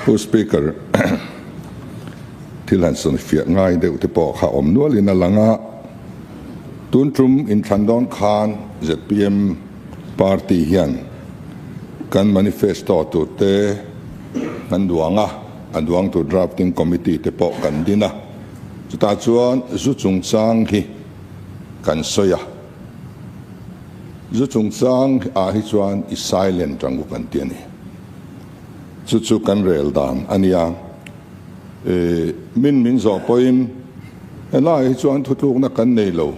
Pu Speaker, thil han sawi fiah ngai deuh te pawh kha awm nualin a lang a. Tun tum inthlan dawn khan zpm party hian kan manifesto tur te kan duang a, a duang tur drafting committee te pawh kan din a. Chutah chuan zu chungchang hi kan sawi a. Zu chungchang ah hi chuan i silent ang u kan ti a ni. Chu chu kan rel dan a nia. Min min zawh pawhin helaiah hi chuan thutlukna kan nei lo.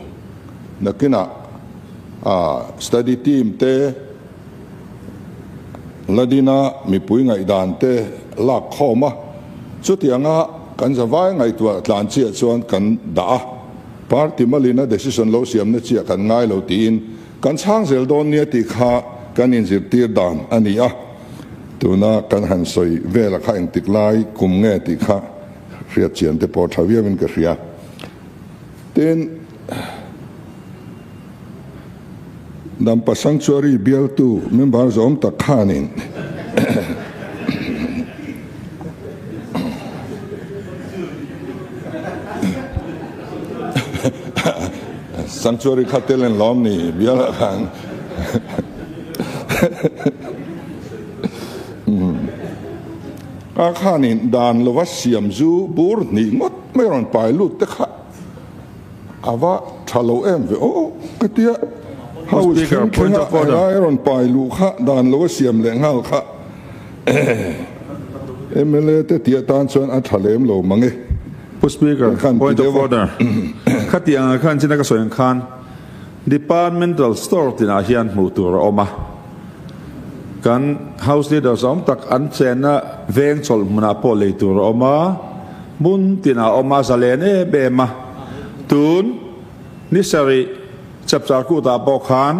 Nakinah study team te Ladina mipui ngaihdan te lak khawm a, chutianga kan zavai ngaihtuah tlan chiah chuan kan dah a, party malina decision lo siamna chiah kan ngai lo tiin kan chhang zel dawn nia tih kha kan inzirtir dan a ni a. Tuna kan han sawi vela kha engtik lai kum nge tih kha hriat chian te pawh tha viauin ka hria. Tin, Dampa Sanctuary bialtu member zawm tak khanin Sanctuary kha tel en lawm ni bialah khan A khanin dan lova siam zu bur hnih ngawt mai rawn pai lut te kha a va tha lo em ve aw ka tia. House thleng thlenga helai rawn pai luh kha dan lova siam leh nghal kha mla te tih atan chuan a tha lem lo mang e. Pu Speaker, point of order. Khatiang ah khan china ka sawi ang khan Departmental store tinah hian hmuh tur a awm a. Kan House Leaders awm tak an chenna veng chawlh hmunah pawh lei tur a awm a, hmun tinah a awm a, zalen em em a. Tun ni sarih chapchar kutah pawh khan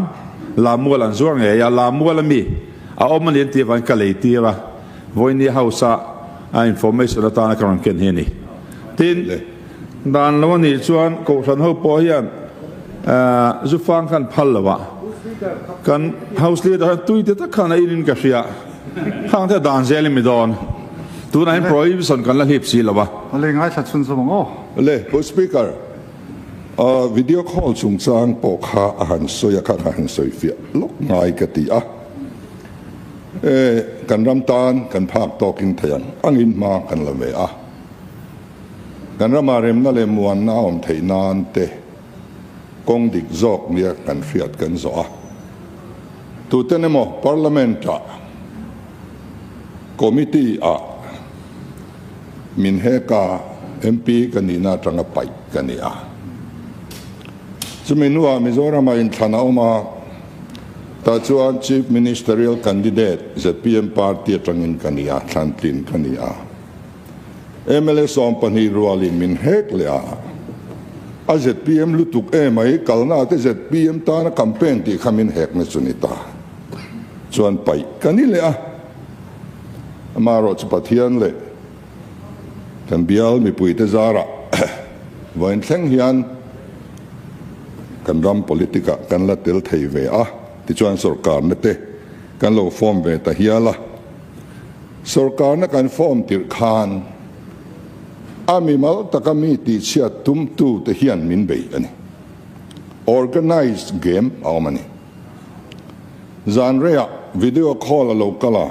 Lamual an zuar ngei a, Lamual ami a awm a ni an tih avangin ka lei tir a, vawiin House-a a information atana ka rawn ken hi a ni. Tin. Dan lo a nih chuan Kohhran ho pawh hian zu fang khan phal lo a, kan House Leader hian tui te tak khan a in in ka hria, khang te dan zel in mi dawn, tunah hian prohibition kan la hlip si lo a. Le ngaithla chhun zawm ang aw. Le Pu Speaker, video call chungchang pawh kha a han sawi a, kha kha han sawi fiah lawk ngai ka ti a. Kan ram tan kan phak tawkin thei ang angin hma kan la ve a. Kan ramah remna leh muanna a awm theih nan te kawng dik zawk nia kan hriat kan zawh a. Tuten emaw Parliament-ah Committee-ah min heka MP ka nihna atanga paih ka ni a. Chumi hnuah Mizoramah inthlan a awm a, tah chuan Chief Ministerial Candidate zpm Party atangin ka ni a, thlantlin ka ni a. Mla 12 rualin min hek leh a, a zpm lutuk emai kalna te zpm tana campaign tih kha min hekna chu ni ta chuan paih ka ni leh a, amaherawh chu Pathian leh kan bial mipuite zarah vawiin thleng hian kan ram politic ah kan la tel thei ve a, tichuan sorkarna te kan lo form ve ta hial a. Sorkarna kan form tirh khan a mimal taka mi tihchhiat tumtute hian min bei a ni. Organised game a awm a ni. Zan reiah video call a lo kal a,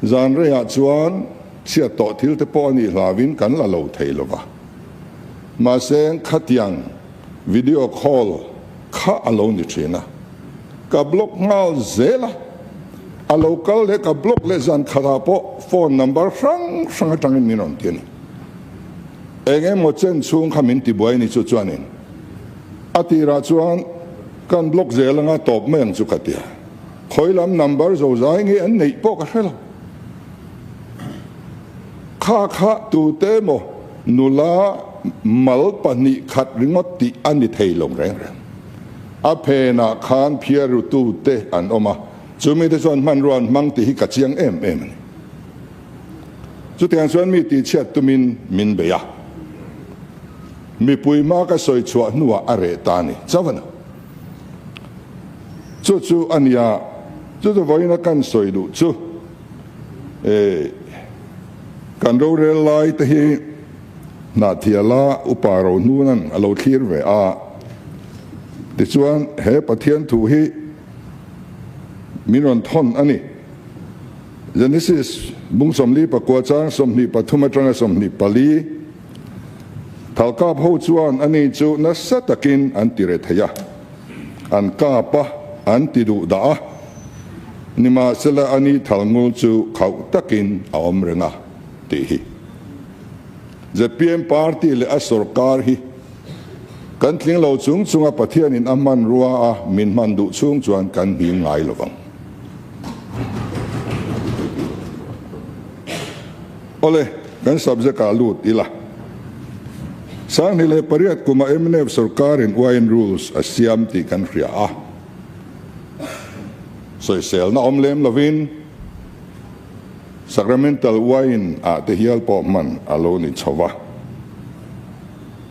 zan reiah chuan chhiat tawh thil te pawh a nih hlauin kan la lo thei lo va. Mahse khatiang video call kha a lo ni thin a. Ka block nghal zel a, a lo kal leh ka block leh zan khatah pawh phone number hrang hrang atangin min rawn ti a ni. Eng emaw chen chhung kha min tibuai ni chu chuanin a tirah chuan kan block zel anga tawp mai ang chu ka ti a, khawi lam number zo zai nge an neih pawh ka hre lo. Kha kha tute emaw nula mal pahnih khat ringawt tih a ni thei lo reng reng. A phenah khan phiarutute an awm a, chumi te chuan hmanrua an hmang tih hi ka chiang em em a ni. Chutiang chuan mi tihchhiat tumin min bei a, mipui hma ka sawi chhuah hnuah a reh ta a ni chauh a ni. Chu chu a nia, chu chu vawiina kan sawi duh chu e. Kan rorel lai te hi Hnahthiala Upa Rohnuna'n a lo thlir ve a. Tichuan, he Pathian thu hi min rawn thawn a ni. Genesis bung 44 chang 23 atanga 24, Thalkap ho chuan ani chu nasa takin an ti re thei a, an kap a, an ti duh dah a. Nimahsela ani thalngul chu khauh takin a awm reng a, tih hi. Zpm party leh a sorkar hi kan tling lo chung chunga Pathianin a hmanrua a min hman duh chhung chuan kan hnim ngai lo vang. Awle, kan subject ah lut ila. 2008 kuma mnf sorkarin Wine Rules a siam tih kan hria a. Sawiselna awm lem lovin Sacramental Wine ah te hial pawh hman a lo ni chho va.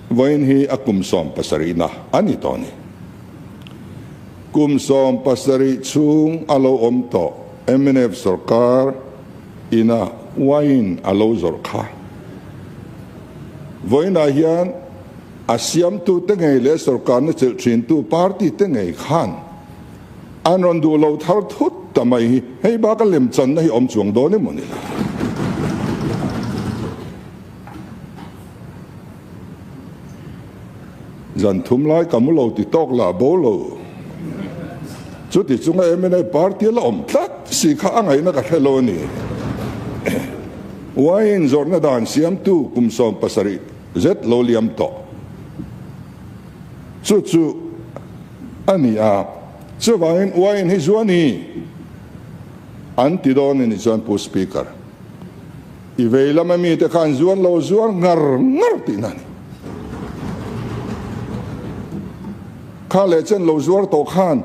Vawiin hi a kum 70na a ni tawh a ni. Kum 70 chhung a lo awm tawh mnf sorkar ina wine a lo zawrh kha. Vawiinah hian a siamtute ngei leh sorkarna chelh thintu party te ngei khan an rawn duh lo thar thut ta mai hi hei baka lemchanna hi awm chuang dawn emaw ni lo. Zan thum lai ka mu lo ti tawk lah bo lo. Chuti chunga mna party a la awm tlat si kha a ngaihna ka hre lo a ni. Wine zawrhna dan siamtu kum 70 zet lo liam tawh. Chu chu a ni a, chuvangin wine hi zu a ni an ti dawn a ni chuan Pu Speaker. I vei lama mite khan zuan lo zuar ngar ngar tihna a ni. Kha leh chen lo zuar tawh khan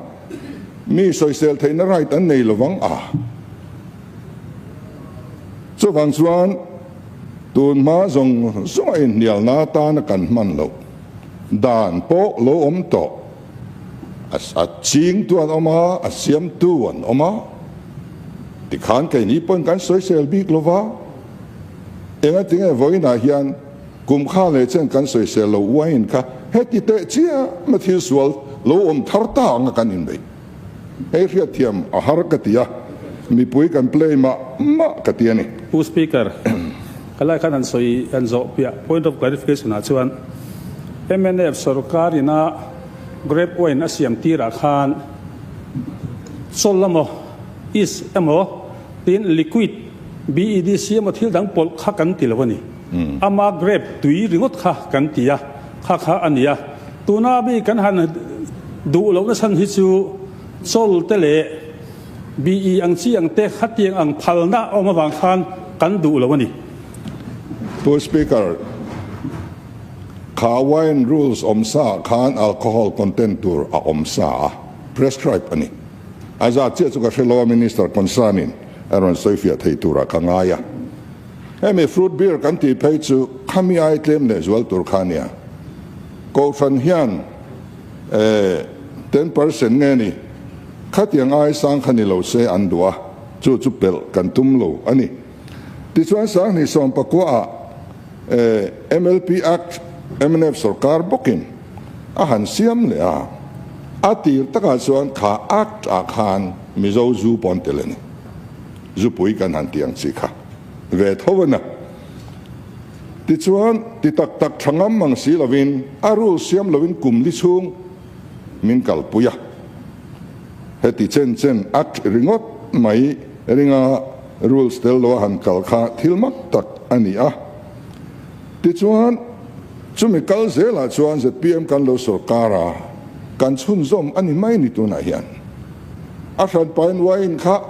mi sawisel theihna right an nei lovang a. Chuvang chuan tun hma zawng zawng a inhnialna atana kan hman loh dan pawh lo awm tawh. A chingtu an awm a, a siamtu an awm a. Tikhan keini pawhin kan sawisel bik lo va, engatinge vawiinah hian kum kha leh chen kan sawisel lo uain kha heti teh chiah ma thil sual lo awm thar ta anga kan inbeih. Hei hriatthiam a har ka ti a, mipui kan play mah mah ka ti a ni. Pu Speaker, ka lai khan han sawi han zawh piah point of clarification ah chuan mnf sorkar ina grape wine a siam tirah khan chawl emaw is emaw tin liquid BEDC emaw thil dang pawlh kha kan ti lo a ni. Ama grape tui ringawt kha kan ti a, kha kha a ni a. Tuna mi kan han duh lohna chhan hi chu chawl te leh BE ang chi ang te khatiang ang phalna awm avang khan kan duh lo a ni. Pu Speaker, kha wine rules awm sa ah khan alcohol content tur a awm sa a, prescribe a ni. A zat chiah chu ka hre lo a, Minister concern in a rawn sawi fiah thei turah ka ngai a. Hemi fruit beer kan tih phei chu khami ai tlem leh zual tur kha nia. Kohhran hian 10% nge ni khatiang ai sang kha ni lo se an duh a, chu chu pelh kan tum lo a ni. Tichuan 2019 ah MLP Act mnf sorkar bawkin a han siam leh a, a tir takah chuan kha Act ah khan Mizo zu pawn tel a ni. Zupui kan han tih ang chi kha ve tho a na. Tichuan ti tak tak tha ngam mang si lovin a rule siam lovin kum li chhung min kalpui a. Heti chen chen Act ringawt mai ringa rules tel lo a han kal kha thil mak tak a ni a. Tichuan, chumi kal zelah chuan zpm kan lo sorkar a, kan chhunzawm a ni mai ni tunah hian. A hranpain wine kha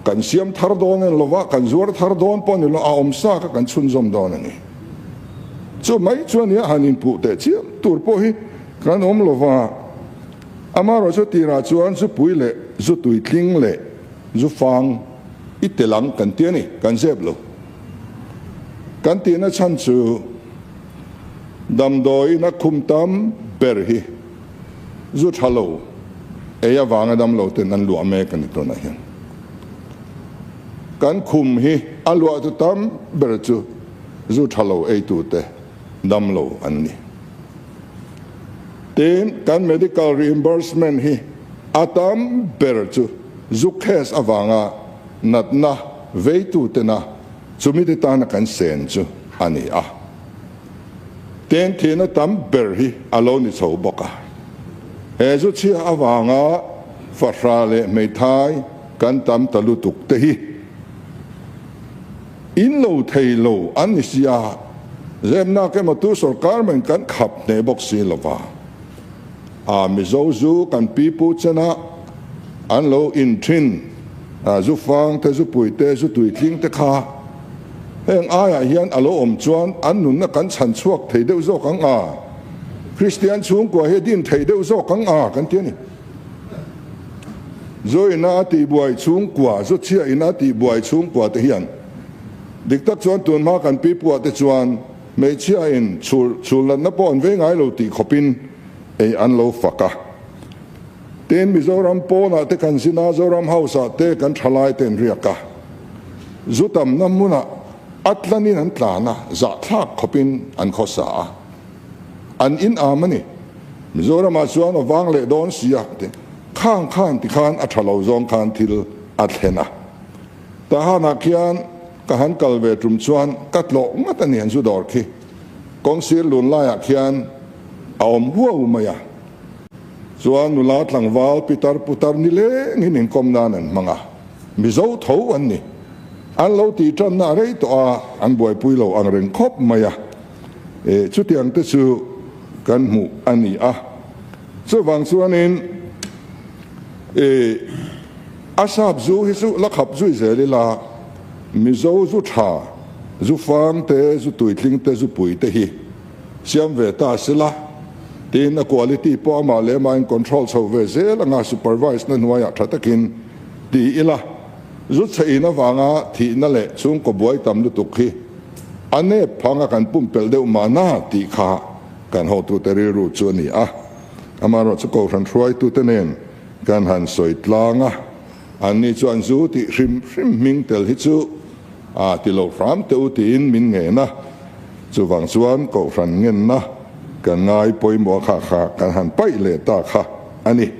kan siam thar dawn a ni lova, kan zuar thar dawn pawh a ni lo, a awm sa kha kan chhunzawm dawn a ni. Chu mai chuan nia han inpuh teh chiam tur pawh hi kan awm lova, amaherawhchu tirah chuan zupui leh zutui tling leh Zu fang i tel ang kan ti a ni, kan zep lo. Kan tihna chhan chu damdawiin a khum tam ber hi zu tha lo ei avanga damlo ten an luah mek a ni tunah hian. Kan khum hi a luah tu tam ber chu zu tha lo eitute damlo an ni. Tin, kan medical reimbursement hi a tam ber chu zu case avanga natna veitutena chumite tana kan sen chu a ni a. Tin, thihna tam ber hi a lo ni chho bawk a. He zu chhia avanga fahra leh hmeithai kan tam ta lutuk te hi In lo thei lo an ni sia, zemnak emaw tu sorkar men kan khap hneh bawk si lova. A Mizo zu kan pipu chena an lo in thin zu fang te, zu pui te, zu tuitling te kha heng aiah hian a lo awm chuan an nunna kan chhan chhuak thei deuh zawk ang a, Kristian chhungkua hi a din thei deuh zawk ang a kan ti a ni. Zoina a tihbuai chhungkua, Zochhiahina a tihbuai chhungkua te hian dik tak chuan tun hma kan pipuah te chuan hmeichhiain chhul chhulnatna pawh an vei ngai lo tih khawpin ei an lo fak a. Tin, Mizoram pawnah te kan zin a, Zoram House ah te kan thalai te an riak a. Zu tamna hmunah a tlanin an tlan a, zahthlak khawpin an khawsa a. An in am a ni. Mizoramah chuan a vang leh dawn si a ti. Khang khan ti khan a tha lo zawng khan thil a thlen a. Tahanah khian ka han kal ve tum chuan ka tlawh ngat a ni an zu dawr khi. Kawngsir lun laiah khian a awm huau mai a. Chuan nula tlangval pitar putar ni lengin inkawm nan an hmang a. Mizo tho an ni. An lo tih tanna a rei tawh a, an buaipui lo ang reng khawp mai a. E, chutiang te chu kan hmuh a ni a. Chuvang chuanin e, a sap zu hi chu la khap zui zel ila, Mizo zu tha, zu fang te, zu tuitling te, zu pui te hi siam ve ta sela, tin a quality pawh amah leh amah in control chho ve zel anga supervise na hnuaiah tha takin ti ila, zu chhe in avanga thihna leh chhungkaw buai tam lutuk hi A nep phanga kan pumpelh deuh mahna tih kha kan hotute rilru chu a ni a. Amaherawh chu Kohhran hruaitute nen kan han sawi tlang a, anni chuan zu tih hrim hrim hming tel hi chu a ti lo hram teh u tiin min ngen a. Chuvang chuan Kohhran ngenna kan ngai pawimawh kha kha kan han paih leh ta kha a ni.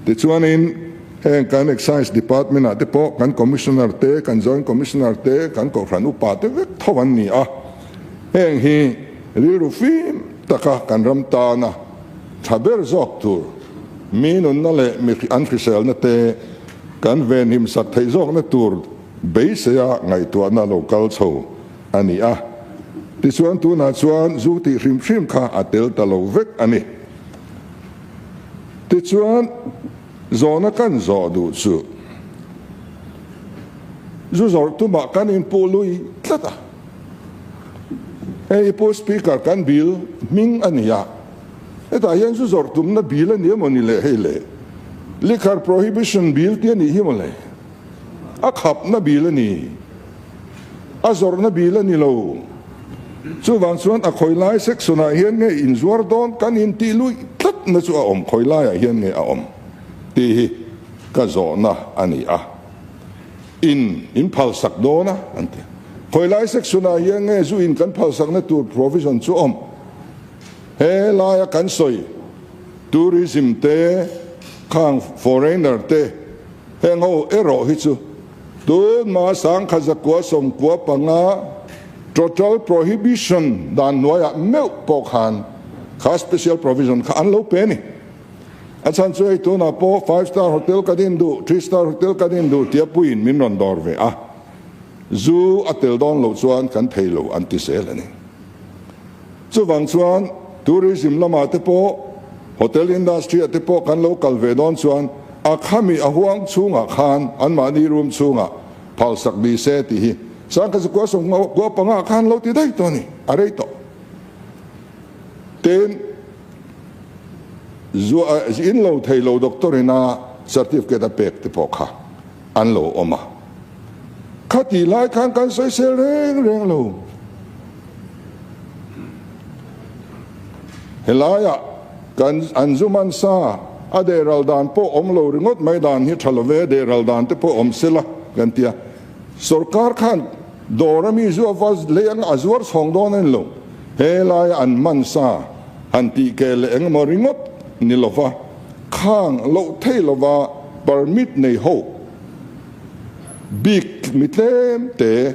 Tichuanin. Heng kan Excise Department ah te pawh kan Commissioner te, kan Joint Commissioner te, kan Kohhran upa te vek tho an ni a. Heng hi rilru fim taka kan ram tana tha ber zawk tur, mi nunna leh mi an hriselna te kan venhim sak theih zawkna tur beiseia ngaihtuahna lo kal chho a ni a. Tichuan tunah chuan zu tih hrim hrim kha a tel ta lo vek a ni. Tichuan. Zawhna kan zawh duh chu zu zawrh tumah kan inpuh lui tlat a. Hei Pu Speaker kan bill hming a ni a, hetah hian zu zawrh tumna bill a ni emaw ni le hei le Liquor Prohibition Bill tih a nih hi maw le? A khapna bill a ni, a zawrhna bill a ni lo. Chuvang chuan a khawilai section ah hian nge inzuar dawn kan intih luih tlatna chu a awm, khawilai ah hian nge a awm tih hi ka zawhna a ni a. In in phalsak dawn a an ti. Khawilai section ah hian nge zu in kan phalsakna tur provision chu awm. He laia kan sawi tourism te, khang foreigner te heng ho erawh hi chu Tun hma sangkha 995 Total Prohibition dan hnuaiah meuh pawh khan kha special provision kha an lo pe a ni. A chhan chu hei tunah pawh five star hotel kan induh, three star hotel kan induh tia puiin min rawn dawr ve a, zu a tel dawn loh chuan kan thei lo an ti zel a ni. Chuvang chuan tourism lamah te pawh, hotel industry ah te pawh kan lo kal ve dawn chuan a khami a huang chhungah khan anmahni room chhungah phalsak ni se tih hi 1995 ah khan lo ti daih tawh a ni, a rei tawh. Tin, in lo thei lo doctor ina certificate a pek te pawh kha an lo awm a. Khatih lai khan kan sawisel reng reng lo. Helaiah kan an zu man sa a dehral dan pawh awm lo ringawt mai dan hi tha lo ve, dehral dan te pawh awm sela kan ti a. Sorkar khan Dawr a mi zu a va lei ang a zuar chhawng dawn a ni lo. He laia an man sa han tih ke leh eng emaw ringawt ni lova khang loh thei lova permit nei ho bik mi tlem te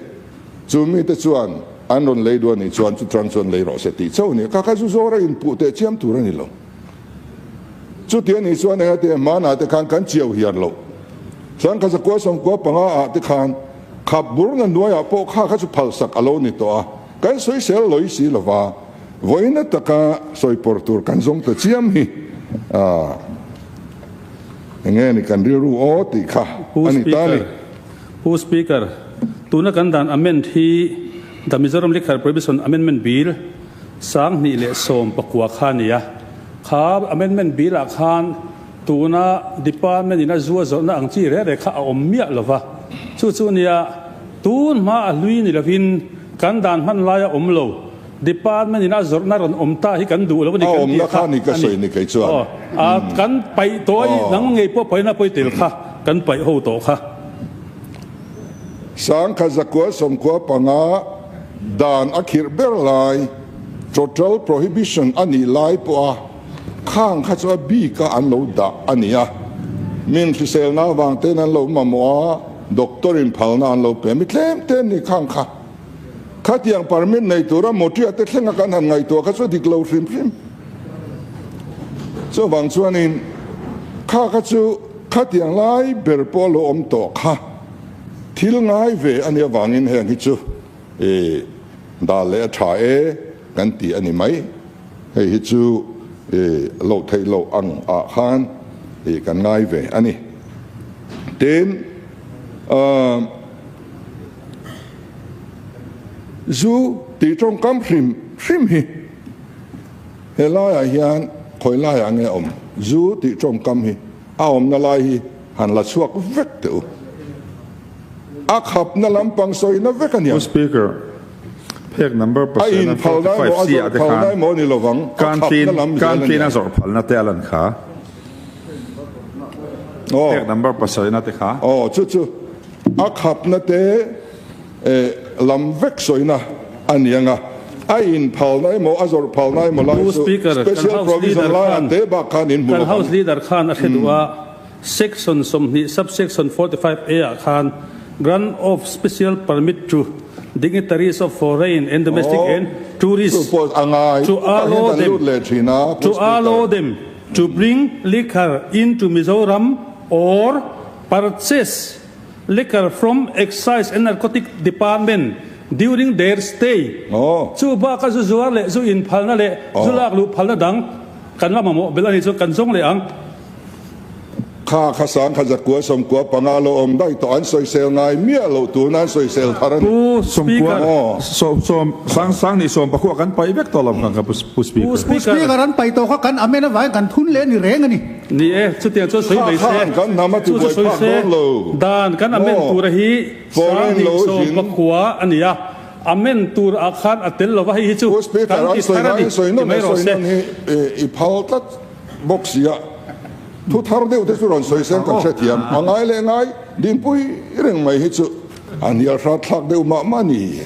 chu mite chuan an rawn lei duh a nih chuan chutrang chuan lei rawh se tih chauh a ni. Kha kha zu zawr a inpuh teh chiam tur a ni lo. Chuti a nih chuan engati hmanah te khan kan chiau hiar loh. Chuan kha zakua sawmkua panga ah te khan khap burna hnuaiah pawh kha kha chu phalsak a lo ni tawh a, kan sawisel lawi si lova, vawiina taka sawi pawr tur kan zawng ta chiam hi ah enge ni kan rilru aw tih kha Pu a ni ta a ni. Speaker, Pu Speaker, tuna kan dan amend hi The Mizoram Liquor Prohibition Amendment Bill, 2019 kha a ni a. Kha amendment bill ah khan tuna department in a zua zawrhna ang chi reh reh kha a awm miah lo va. Chu chu nia tun hma a hlui ni lovin kan dan hman lai a awm lo. Department in a zawrhna rawn awm ta hi kan duh lo a ni A kan tih awmna kha kha ni ka a ni. sawi ni kei chuan. Aw a kan paih tawh a i nang ngei pawh paihna pawi tel kha kan paih ho tawh kha. 1995 Dan a khirh ber lai, total prohibition a nih lai pawha khang kha chu a bika an lo dah a ni a. Min hriselna avang ten an lo mamawh a, doctor in phalna an lo pe. Mi tlem te an ni khang kha. Khatiang permit nei tura motia te thlenga kan han ngaihtuah kha chu a dik lo hrim hrim. Chuvang chuanin kha kha chu khatiang lai ber pawh a lo awm tawh kha. Thil ngai ve a nih avangin heng hi chu i dah leh a tha e kan ti a ni mai. Hei hi chu i loh theih loh ang ah khan i kan ngai ve a ni. Tin, zu tih tawngkam hrim hrim hi helaiah hian khawi laiah nge awm? Zu tih tawngkam hi A awmna lai hi han la chhuak vek teh u. A khapna lampang sawina vek a niang. Pu Speaker, phek number A pasarih in phal dai maw, a 45 C ah zawrh te phal khan dai maw ni lovang, a canteen khapna lam zel a canteen a niang. zawrh phalna te a lan kha. Aw. Phek number pasarihna te kha. Aw, chu chu a khapna te lam vek sawina a ni ang a, a in phalna emaw a zawrh phalna emaw lai Pu chu Speaker, kan special House provision Leader laiah khan te bak khan in hmu kan lovang. House Leader khan a hre duh a, Section 20 Subsection 45 A ah khan Grant of Special Permit to Dignitaries of Foreign and Domestic Aw, and Tourists chu pawh a ngai. to Chutah hian allow kan them lut leh thin a, Pu to Speaker. allow them to bring liquor into Mizoram or purchase Liquor from Excise and Narcotic Department during their stay. Chu baka zu zuar leh zu in phalna leh zu lak luh phalna dang kan la mamawh belh a ni chu kan zawng leh ang. Kha kha sang kha zakua sawmkua panga lo awm daih tawh an sawisel ngai miah loh tuna an sawisel thar a ni. Pu Speaker. Sawm sawm sang sang ni sawm pakhua kan paih vek tawh lo kha Pu Speaker. Pu Pu Speaker an paih tawh kha kan amen avangin kan thun leh a ni reng a ni. Ni e, chutiang chuan sawi mai se, chu chu sawi se, dan kan amen tura hi 2010 a ni a, amen tur ah khan a tel lova, hei hi chu kan ti thar a ni ti mai rawh se. I phal tlat bawk si a, thu thar deuh te chu rawn sawi sen kan hrethiam, a ngai leh ngai dinpui reng mai hi chu a hnial hrat thlak deuh mah mah a ni.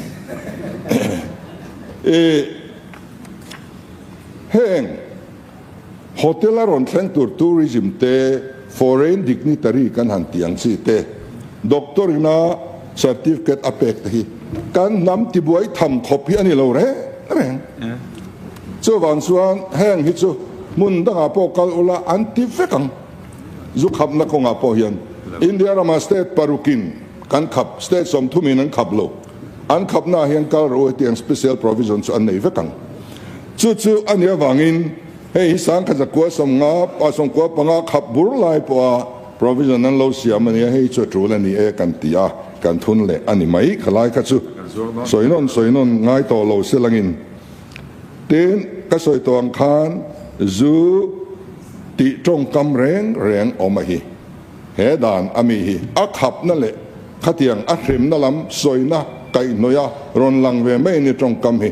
Heng. Hotel a rawn thleng tur tourism te, foreign dignitary kan han tih ang chi te, doctor ina certificate a pek te hi kan hnam tibuai tham khawp hi a ni lo reng reng. Chuvang chuan heng hi chu hmun dangah pawh kal ula an ti vek ang. Zu khapna kawngah pawh hian India rama state parukin kan khap, state sawmthumin an khap lo. An khapnaah hian kal rawh u hetiang special provision chu an nei vek ang. Chu chu a nih avangin hei hi 1900 50 95 khap bur lai pawha provision an lo siam a nia, hei chu a tul a ni e kan ti a, kan thun leh a ni mai kha lai kha chu sawi nawn sawi nawn ngai tawh lo se langin. Tin, ka sawi tawh ang khan zu tih tawngkam reng reng awm a hi. He dan a mi hi a khapna leh khatiang a hremna lam sawina kaihhnawih a rawn lang ve mai ni tawngkam hi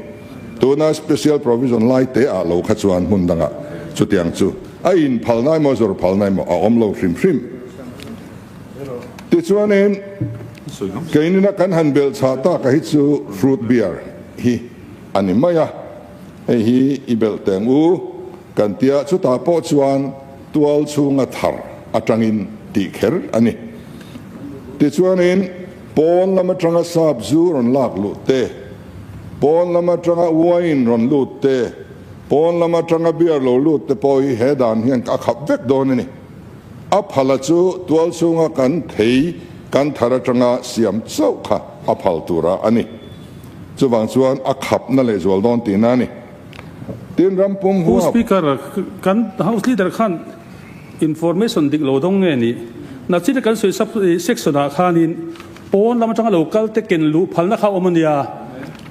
tuna special provision lai te ah lo kha chuan hmun dangah chutiang chu a in phalna emaw zawr phalna emaw a awm lo hrim hrim. Tichuanin. Keinina kan han belh chhah tak a hi chu fruit beer hi a ni mai a, hei hi i belh teng u kan tia chutah pawh chuan tual chhunga thar atangin tih kher a ni. Tichuanin pawn lam atanga sap zu rawn lak luh te, pawn lam atanga wine rawn lut te, pawn lam atanga beer lo lut te pawh hi he dan hian a khap vek dawn a ni. A phala chu tual chhunga kan thei kan thar atanga siam chauh kha a phal tura a ni. Chuvang chuan a khapna leh zual dawn tihna a ni. Tin ram pum Pu huap. Speaker, kan House Leader khan information dik lo dawng nge ni? Nachin kan sawi sub section ah khanin pawn lam atanga lo kal te ken luh phalna kha a awm a nia.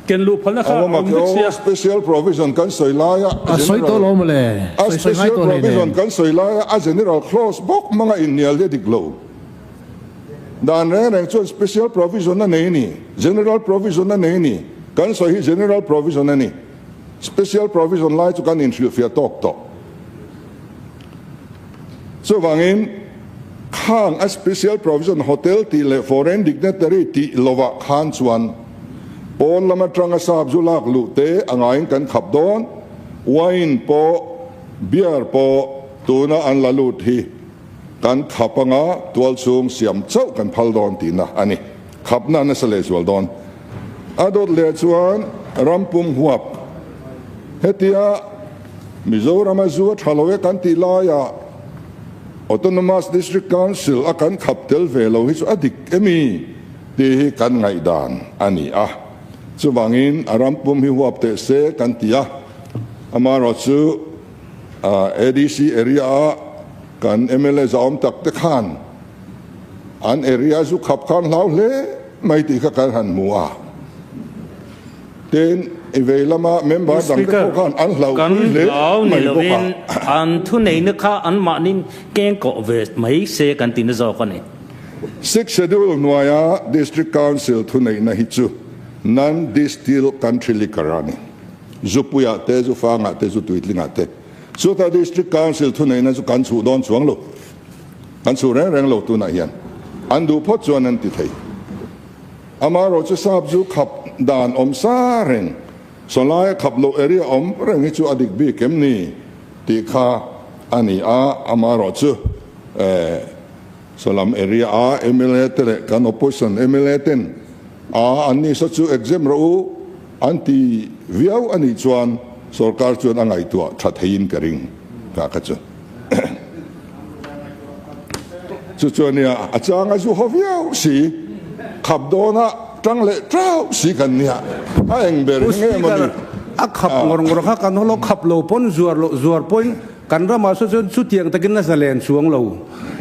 Ken luh phalna kha a awm vek sia. Special provision kan sawi laia A sawi tawh lo mawle. A Sawi sawi ngai special tawh hlei provision nen. kan sawi laia a general clause bawk hmanga inhnial hi a dik lo. Dan reng reng chuan special provision a nei a ni, general provision a nei a ni. Kan sawi hi general provision a ni. Special provision lai chu kan inhrilhfiah tawk tawh. Chuvangin khang a special provision hotel tih leh foreign dignitary tih lovah khan chuan pawn lam atanga sap zu lak luh te a ngaiin kan khap dawn. Wine pawh, beer pawh tuna an la lut hi kan khap anga tual chhung siam chauh kan phal dawn tihna a ni. Khapna nasa leh zual dawn. A dawt leh chuan ram pum huap hetia Mizorama zu a tha lo e kan tih laiah Autonomous District Council a kan khap tel ve lo hi chu a dik emi tih hi kan ngaihdan a ni a. Chuvangin a ram pum hi huap teh se kan ti a. Amaherawhchu ADC area a kan mla zahawm tak te khan an area zu khap khan hlau hle mai tih kha kan han hmu a. Tin, i vei lama member dang te pawh khan an hlau Kan pui hle hlau ni mai bawk a. lovin an thuneihna kha anmahnin keng kawh ve mai se kan ti na zawk a ni. Sixth Schedule hnuaia District Council thuneihna hi chu non-distilled country liquor a ni. Zupuiah te, Zufangah te, Zutuitlingah te. Chutah District Council thuneihna chu kan chhuh dawn chuang lo. Kan chhuh reng reng lo tunah hian. An duh phawt chuan an ti thei. Amaherawh chu sap zu khap dan awm sa reng, sawlaia khap loh area awm reng hi chu a dik bik em ni tih kha a ni a. Amaherawh chu sawlam area a mla te leh kan opposition mla ten a an ni saw chu exempt rawh u an ti viau a nih chuan sorkar chuan a ngaihtuah tha theiin ka ring ka kha chu. Chu chu ania, a chang a zu haw viau si, khap dawna tang leh tau si kan nia, a eng ber Pu hi nge maw ni? Speaker, a khap ngawr ngawr kha kan hawlh khap lo pawn zuar loh zuar pawhin kan ramah saw chuan chutiang takin a zalen chuang lo.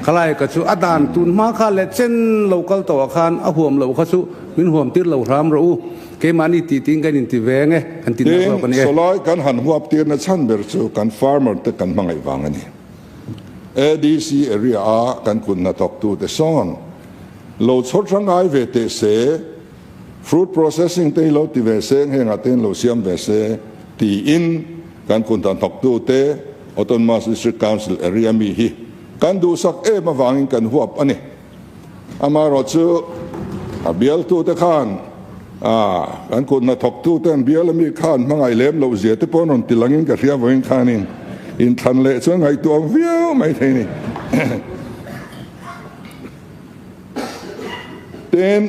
Khalai ka chu a dan tun hma kha leh chen lo kal tawhah khan a huam loh kha chu min huam tir lo hram rawh u. Keimahni tih tiin kan inti veng e, kan ti nak Tin, zawk a ni e. sawlai kan han huap tirna chhan ber chu kan farmer te kan hmangaih vang a ni. ADC area a kan kut hnathawktute sawn lo chhawr thangai ve teh se, fruit processing te hi lo ti ve se, nghengah te in lo siam ve se tiin kan kut hnathawktute Autonomous District Council area mi hi kan duhsak em avangin kan huap a ni. Amaherawhchu a bialtute khan kan kut hnathawktute an bial ami khan hmangaih lem loh zia te pawh an rawn ti langin ka hria vawiin khanin inthlan leh chuan ngaihtuah ang viau mai thei ni. Tin,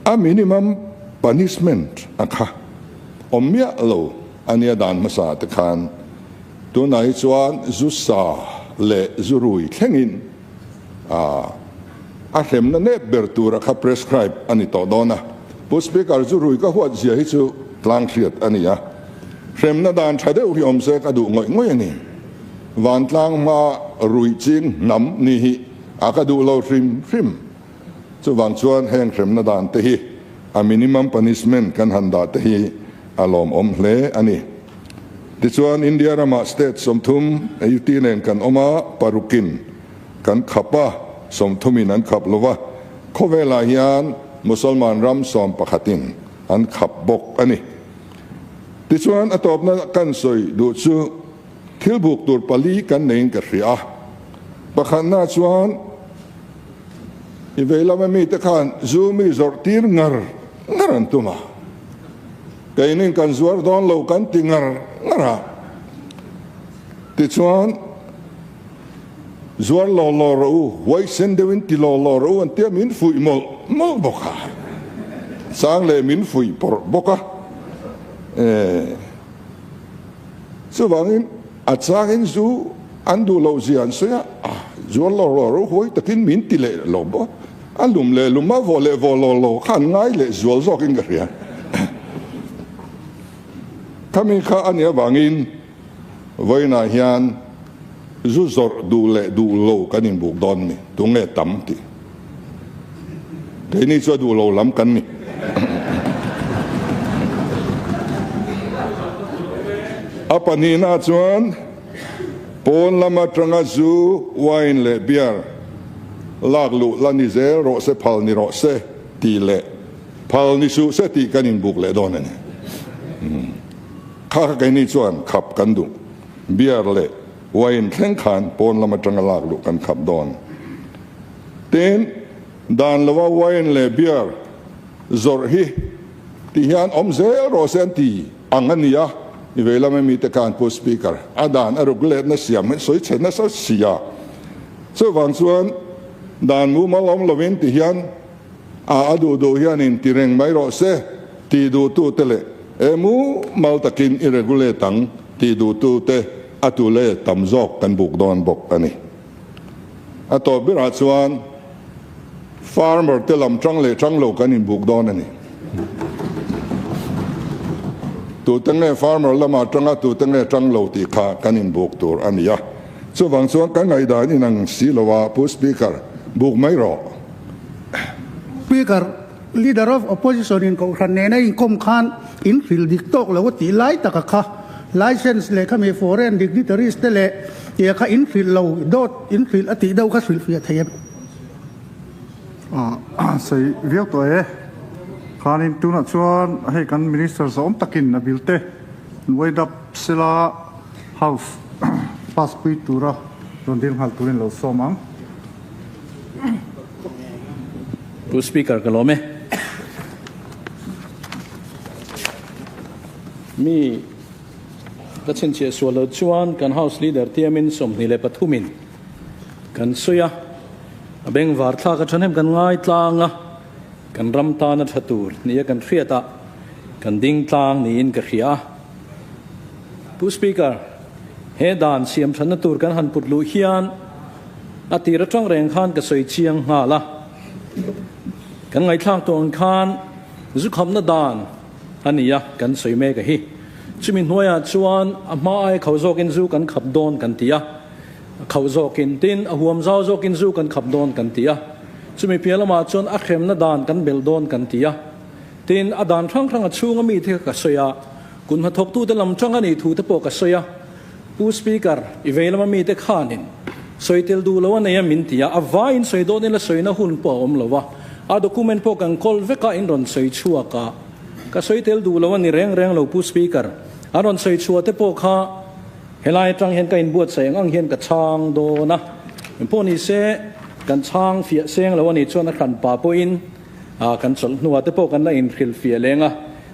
a minimum punishment a kha awm miah lo a nia dan hmasa te khan tunah hi chuan zu sa leh zu rui thlengin a hremna nep ber tura kha prescribe a ni tawh dawn a. Pu Speaker, zu rui ka huat zia hi chu tlang hriat a ni a, hremna dan tha deuh hi awm se ka duh ngawih ngawih a ni. Vantlang hma rui ching hnam ni hi a ka duh lo hrim hrim. Chuvang chuan heng hremna dan te hi a minimum punishment kan han dah te hi a lawmawm hle a ni. Tichuan India ramah state 30 UT nen kan awm a, parukin kan khap a, 30 in an khap lo va, khawvelah hian Musalman ram 11 in an khap bawk a ni. Tichuan a tawpna kan sawi duh chu. Thil buk tur pali kan neiin ka hria a. Pakhatna chuan i vei lama mite khan zu mi zawrh tir ngar ngar an tum a. Keinin kan zuar dawn lo kan ti ngar ngar a. Tichuan zuar law law rawh u, huaisen deuhin ti law law rawh u an tia min fuih mawlh mawlh bawk a. Chang leh min fuih pawrh bawk a. Eh. Chuvangin a changin zu an duh loh zia an sawi a, zuar law law ro huai takin min ti leh lo bawk. A lum leh lum a, vawh leh vawh law law kha an ngai leh zual zawkin ka hria. Khami kha a nih avangin vawiinah hian zu zawrh duh leh duh lo kan inbuk dawn ni, tunge tam tih. Keini chu a duh lo lam kan ni. A pahnihna chuan pawn lam atanga zu, wine leh beer lak luh la ni zel rawh se, phal ni rawh se tih leh phal ni suh se tih kan inbuk leh dawn a ni. Kha kha keini chuan khap kan duh. Beer leh wine thleng khan pawn lam atanga lak luh kan khap dawn. Tin, dan lova wine leh beer zawrh hi ti hian awm zel rawh se an ti ang a ni a, i vei lama mite khan Pu Speaker, a dan a ruk letna siam hi sawi chhe nasa si a. Chuvang chuan dan mumal awm lovin ti hian a a duh duh hianin ti reng mai rawh se tih duhtute leh e mumal takin i regulate ang tih duhtute a tu leh tam zawk kan buk dawn bawk a ni. A tawp berah chuan farmer te lam tang leh tang lo kan inbuk dawn a ni. Tute nge farmer lamah tanga tute nge tang lo tih kha kan inbuk tur a ni a. Chuvang chuan kan ngaihdan inang si lo a, Pu Speaker, buk mai rawh. Speaker, Leader of Opposition in Kohhran nena inkawm khan in hrilh dik tawk lo a tih lai taka kha License leh khami foreign dignitaries te leh tia kha in hrilh lo dawt in hrilh a tih deuh kha hrilhfiah thei em? Sawi viau tawh e. Khanin tunah chuan hei kan Minister zawm takin a bill te an wait up sela House pass pui tura rawn dil nghal turin lo sawm ang. Pu Speaker ka lawm e. Mi ka chhinchhiah sual lo chuan kan House Leader tiamin 23 in kan sawi a, a bengvar thlak a thahnem kan ngai tlang a, kan ram tana tha tur nia kan hriat a, kan ding tlang niin ka hria a. Pu Speaker, he dan siam thanna tur kan han put luh hian a tir atang reng khan ka sawi chiang nghal a. Kan ngaihthlak tawh ang khan zu khamna dan a ni a, kan sawi mek a hi. Chumi hnuaiah chuan a hma ai kho zawkin zu kan khap dawn kan ti a, a kho zawkin tin a huam zau zawkin zu kan khap dawn kan ti a. Chumi piah lamah chuan a hremna dan kan belh dawn kan ti a. Tin, a dan hrang hrang a chhunga mite kha ka sawi a, Kut hnathawktute lam tang a nih thu te pawh ka sawi a, Pu Speaker, i vei lama mite khanin sawi tel duh lo a nei a min ti a, a vaiin sawi dawn ila sawina hun pawh a awm lo a, a document pawh kan kawl vek a in rawn sawi chhuak a, ka sawi tel duh lo a ni reng reng lo Pu Speaker, an rawn sawi chhuah te pawh kha helai atang hian ka inbuatsaih ang ang hian ka chhang dawn a, engpawh ni se kan chhang fiah seng lo a nih chuan a hranpa pawhin kan chawlh hnuah te pawh kan la inhrilhfiah leng a.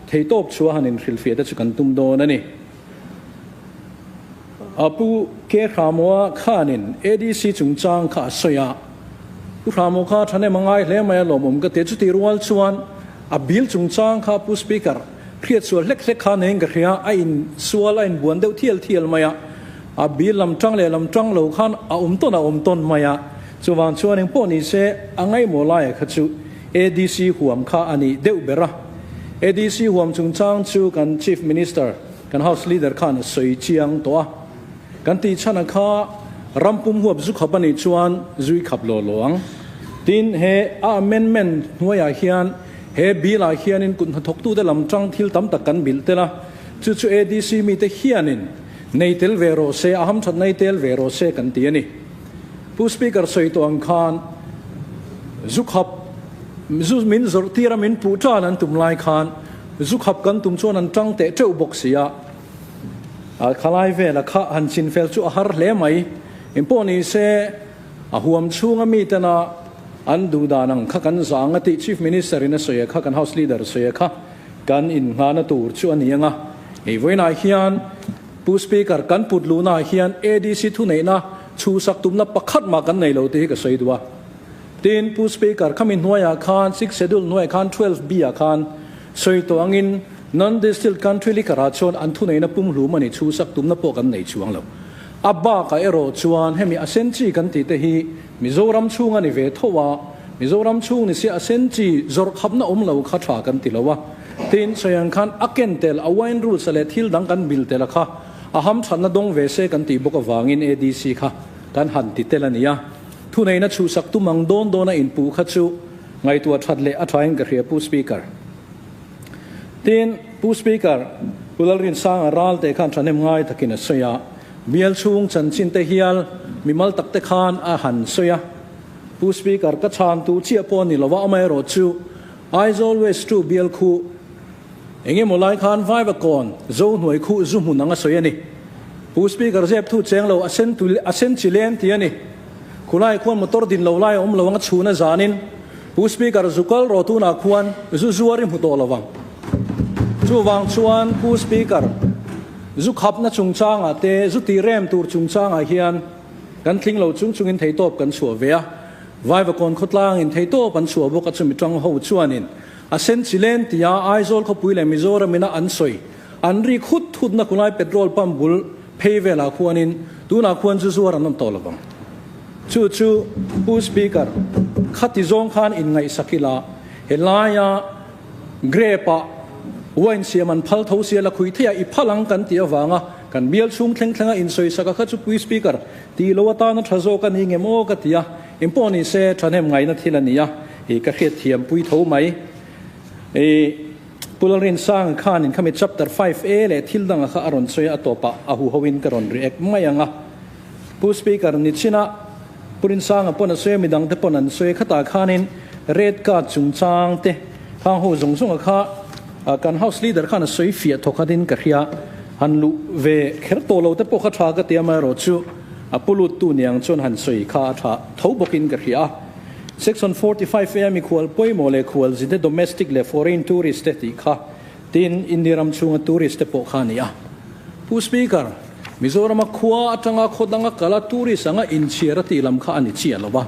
Theitawp chhuah han inhrilhfiah te chu kan tum dawn a ni. A Pu Ke Hramoa khanin ADC chungchang kha a sawi a, Pu Hramo kha thahnem a ngai hle mai a lawmawm ka ti a, chuti rual chuan a bill chungchang kha Pu Speaker hriat sual hlek hlek kha neiin ka hria, a insual a inbuan deuh thial thial mai a, a bill lam tang leh lam tang lo khan a awm tawn a awm tawn mai a, chuvang chuan engpawh ni se a ngaihmawh laia kha chu ADC huam kha a nih deuh ber a. ADC huam chungchang chu kan Chief Minister, kan House Leader khan a sawi chiang tawh a. Kan tih chhan a kha ram pum huap zu khap a nih chuan zui khap law law ang. Tin, he a amendment hnuaiah hian he bill ah hianin kut hnathawktute lam tang thil tam tak kan bilh tel a, chu chu ADC mite hianin nei tel ve rawh se, a hamthat nei tel ve rawh se kan ti a ni. Pu Speaker sawi tawh ang khan zu khap, zu min zawrh tir a min puh tan an tum lai khan zu khap kan tum chuan an tang teh teuh bawk si a. Khalai vela kha han chinfel chu a har hle mai. Engpawh ni se a huam chhunga mitena an duh dan ang kha kan zang a tih Chief Minister in a sawi a kha kan House Leader sawi a kha kan innghahna tur chu a ni ang a. Hei vawiinah hian Pu Speaker kan put luhnaah hian ADC thuneihna chhuhsak tumna pakhat mah kan nei lo tih hi ka sawi duh a. Tin, Pu Speaker, khami hnuaiah khan Sixth Schedule hnuaiah khan 12B ah khan sawi tawh angin Non-distilled country liquor ah chuan an thuneihna pumhlum a ni chhuhsak tumna pawh kan nei chuang lo. A bakah erawh chuan hemi a sen chi kan tih te hi Mizoram chhung a ni ve tho a, Mizoram chhung ni sia a sen chi zawrh khapna awm lo kha tha kan ti lo a. Tin, sawi ang khan a ken tel, a wine rules leh thil dang kan bil tel a kha a hamthatna dawng ve se kan tih bawk avangin ADC kha kan han ti tel a ni a. Thuneihna chhuhsak tum ang dawn dawn a inpuh kha chu ngaihtuah that leh a thain ka hria Pu Speaker. Tin, Pu Speaker, Pu Lalrinsanga Ralte khan thahnem ngai takin a sawi a, bial chhung chanchin te hial mimal tak te khan a han sawi a. Pu Speaker, ka chhan tu chiah pawh a ni lo a, amaherawh chu Aizawl West tu bial khu engemaw lai khan Vaivakawn zo hnuai khu zu hmun anga sawi a ni. Pu Speaker, zep thu cheng lo a sen tu a sen chi leng ti a ni. Khulai khuan motor din lo lai a awm lo anga chhun a zanin Pu Speaker zu kal rawh tunah khuan zu zuar i hmu tawh lo vang. Chuvang chuan Pu Speaker, zu khapna chungchangah te, zu tih rem tur chungchangah hian kan tling lo chung chungin theitawp kan chhuah ve a. Vaivakawn khawtlangin theitawp an chhuah bawk a chumi tang ho chuanin a sen chi len tia Aizawl khawpui leh Mizoram ina an sawi an rik hut hutna kulai petrol pump bul phei velah khuanin tunah khuan zu zuar an awm tawh lo vang. Chu chu Pu Speaker, khati zawng khan inngaihsak ila, helaia grape-ah wine siam an phal tho sia la khui theiah i phal ang kan tih avanga kan bial chhung thleng thlenga insawisak a kha chu Pu Speaker, tih lo atana tha zawk a ni nge maw ka ti a, engpawh ni se thahnem ngaihna thil a ni a, i ka hriatthiam pui tho mai. I Pu Lalrinsanga khanin khami chapter 5A leh thil danga kha a rawn sawi a, a tawpah a huhoin ka rawn react mai ang a. Pu Speaker, Nichina Pu Rinsanga pawn a sawi a, midangte pawn an sawi a, khatah khanin red card chungchang te khang ho zawng zawnga kha kan House Leader khan a sawi fiah thawk khatin ka hria, han luh ve kher tawh lo te pawh kha tha ka ti a, amaherawhchu a pu luttu niang chuan han sawi kha a tha tho bawkin ka hria a. Section 45 A mikhual pawimawh leh khual zinte domestic leh foreign tourist te tih kha tin India ram chhunga tourist te pawh kha a ni a. Pu Speaker, Mizorama khua atanga khaw danga kala tourist anga inchhiar a tih lam kha a ni chiah lo va.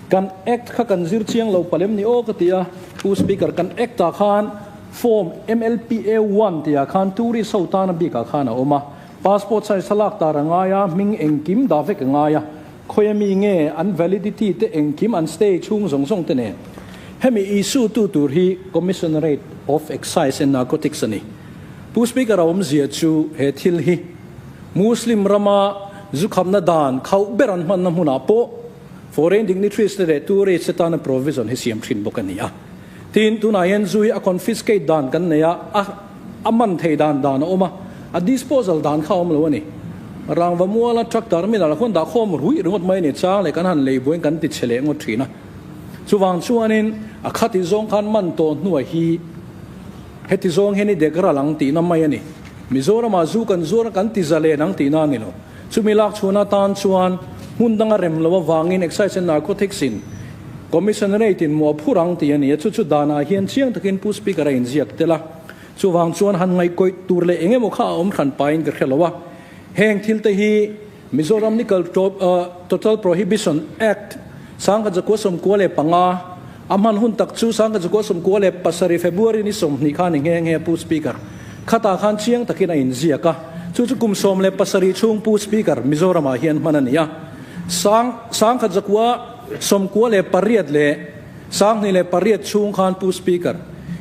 Kan Act kha kan zir chiang lo palem ni aw ka ti a. Pu Speaker, kan Act ah khan Form MLPA one tih ah khan tourist ho tana bikah khan a awm a. Passport size a lak tar a ngai a, hming engkim dah vek a ngai a. Khawi ami nge an validity te engkim an stay chhung zawng zawng te nen. Hemi issue tu tur hi Commissionerate of Excise and Narcotics a ni. Pu Speaker a awmzia chu he thil hi Muslim rama zu khamna dan khauh ber an hmanna hmunah pawh foreign dignitaries te leh tourists te tana provision hi siam thin bawk a ni a. Tin, tunah hian zu hi a confiscate dan kan nei a, a a man thei dan dan a awm a, a disposal dan kha a awm lo a ni. Rangva muala truck terminal ah khuan dah khawm ruih ringawt mai a ni, chang leh kan han lei buaiin kan ti chhe leh ngawt thin a. Chuvang chuanin a khati zawng khan man tawh hnuai hi Heti zawng hian i dek ral ang tihna mai a ni. Mizoramah zu kan zuar a kan ti zalen ang tihna a ni lo. Chumi lak chhuahna atan chuan hmun danga rem lo avangin Excise and Narcotics in Commissionerate in muah phur ang tih a ni a, chu chu danah hian chiang takin Pu Speaker a inziak tel a. Chuvang chuan han ngaihkawih tur leh eng emaw kha a awm hran pahin ka hre lo a. Heng thil te hi Mizoram Liquor Total Prohibition Act 1995 a hman hun tak chu 1997 February ni 20 khan i nghe nghe Pu Speaker. Khatah khan chiang takin a inziak a, chu chu kum 17 chhung Pu Speaker Mizoramah hian hman a ni a. 1998 leh 2008 chhung khan Pu Speaker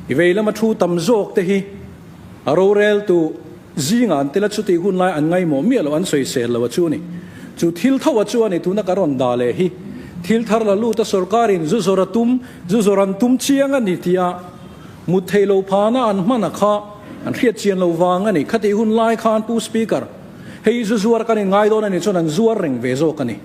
i vei lama thu tam zawk te hi a roreltu Zingah an tel a, chutih hun lai an ngaimawh miah loh, an sawisel lo a chu ni. Chu thil tho a chu a ni, tuna ka rawn dah leh hi. Thil thar la lut a sorkarin zu zawr a tum, zu zawr an tum chiang a ni tia mut theih loh phana an hman a kha an hriat chian loh vang a ni. Khatih hun lai khan Pu Speaker, hei zu zuar kan inngai dawn a ni chuan an zuar reng ve zawk a ni.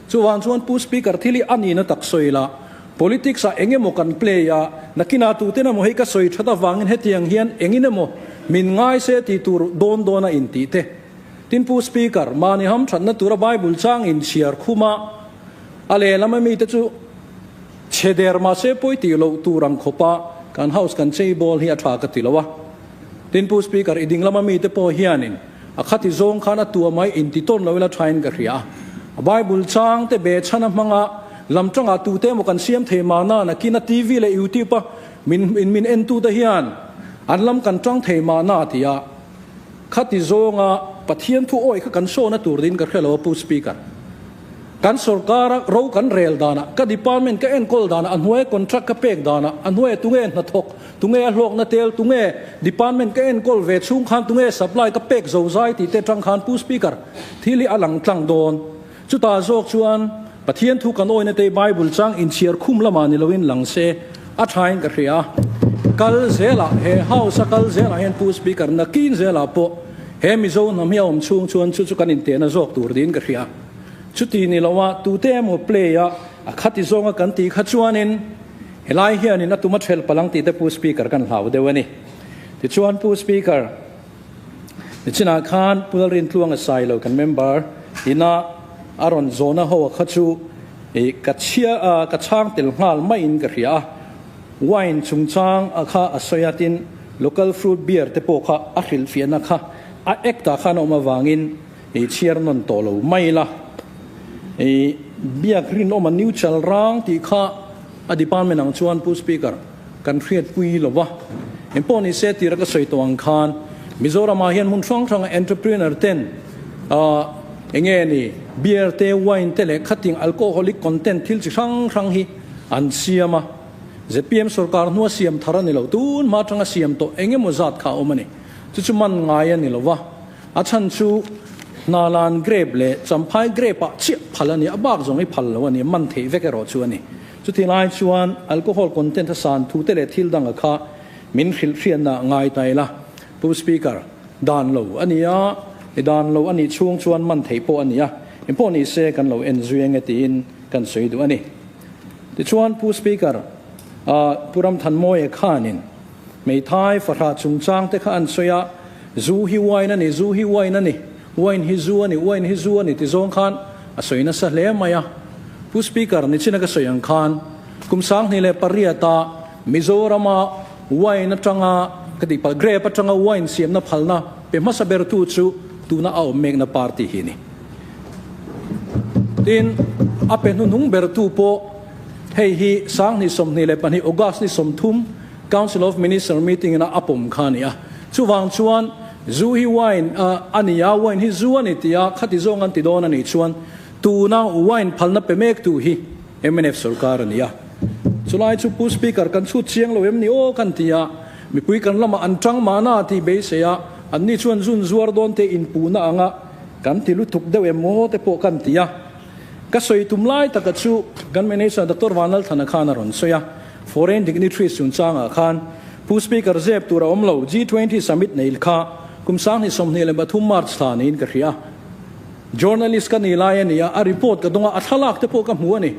Chuvang chuan Pu Speaker thil hi a nihna tak sawi la, Politics ah eng emaw kan play a, nakinah tuten emaw hei ka sawi that avangin hetiang hian engin emaw min ngai se tih tur dawn dawn a intih te. Tin Pu Speaker, mahni hamthatna tura Bible chang inchhiar khuma a lehlam a mite chu chhe der mahse pawi tih loh tur ang khawpa kan House kan chei bawl hi a tha ka ti lo a. Tin Pu Speaker, i dinglam a mite pawh hianin a khati zawng khan a tua mai inti tawn lo ila thain ka hria a. Bible chang te be chhan a hmanga lam tangah tute emaw kan siam thei mahna nakin a TV leh YouTube a min min entute hian an lam kan tang thei mahna a ti a. Khati zawnga Pathian thu awi kha kan sawna tur ding ka hre lo a Pu Speaker. Kan sorkara ro kan rel danah, ka department ka enkawl danah, a hnuaia contract ka pek danah, a hnuaia tunge hnathawk, tunge a hlawkna tel, tunge department ka enkawl ve chhung khan tunge supply ka pek zo zai tih te atang khan Pu Speaker thil hi a lang tlang dawn. Chutah zawk chuan Pathian thu kan awina te Bible chang inchhiar khum lamah ni loin lang se a thain ka hria. Kal zelah he House a kal zelah hian Pu Speaker nakin zelah pawh he Mizo hnam hi a awm chhung chuan chu chu kan intehna zawk tur niin ka hria. Chuti ni loa tute emaw play a a khati zawnga kan tih kha chuanin helai hianin a tum a thelh palh ang tih te Pu Speaker kan hlau deuh a ni. Tichuan Pu Speaker, nichinah khan Pu Lalrintluang a sai lo kan member ina a rawn zawhna ho a kha chu ih ka chhia a ka chhang tel nghal maiin ka hria a, wine chungchang a kha a sawi a tin local fruit beer te pawh kha a hrilhfiahna kha a act ah khan a awm avangin I chhiar nawn tawh lo mai la. I biak rinawm a neutral rang tih kha a department ang chuan Pu Speaker kan hriatpui lo va. Engpawh ni se tira ka sawi tawh ang khan Mizoramah hian hmun hrang hranga entrepreneur ten enge ni beer te wine te leh khating alcoholic content thil chi hrang hrang hi an siam a. Zpm sorkar hnua siam thar a ni lo. Tun hma atanga siam tawh engemaw zat kha a awm a ni. Chu chu man ngai a ni lo va. A chhan chu Hnalan grape leh Champhai grape ah chiah phal a ni, a bak zawng hi phal lo a ni, man theih vek erawh chu a ni. Chuti lai chuan alcohol content a san thu te leh thil danga kha min hrilh hriatna ngai ta ila, Pu Speaker, dan lo a ni a, i dan lo a nih chhung chuan man theih pawh a ni a, engpawh ni se kan lo en zui ange tiin kan sawi duh a ni. Tichuan Pu Speaker, Pu Ramthanmawia khanin Hmeithai fahrah chungchang te kha an sawi a, Zu hi wine a ni, zu hi wine a ni, wine hi zu a ni, wine hi zu a ni ti zawng khan a sawi nasa hle mai a. Pu Speaker, nichina ka sawi ang khan kum 2008 a Mizorama wine atanga ka tih palh grape atanga wine siamna phalna pe hmasa bertu chu tuna a awm mekna party hi a ni. Tin, a pe hnuhnung bertu pawh hei hi 2022 August ni 30, Council of Minister meeting ina a pawm kha a ni a. Chuvang chuan zu hi wine a ni a, wine hi zu a ni tih a, khati zawng an ti dawn a nih chuan tuna wine phalna pe mek tu hi mnf sorkar a ni a. Chulai chu Pu Speaker kan chhut chiang lo em ni aw kan ti a, mipui kan lamah an tang mahna tih beisei a, anni chuan zun zuar dawn te inpuhna anga kan ti lutuk deuh em aw te pawh kan ti a. Ka sawi tum lai taka chu kan Minister Doctor Vanlalthana khan a rawn sawi a. Foreign dignitaries chungchangah khan Pu Speaker zep tur a awm lo, G20 summit nei kha kum 2023 March thla niin ka hria. Journalist ka ni lai a ni a, a report ka dawng a, a thlalak te pawh ka hmu a ni.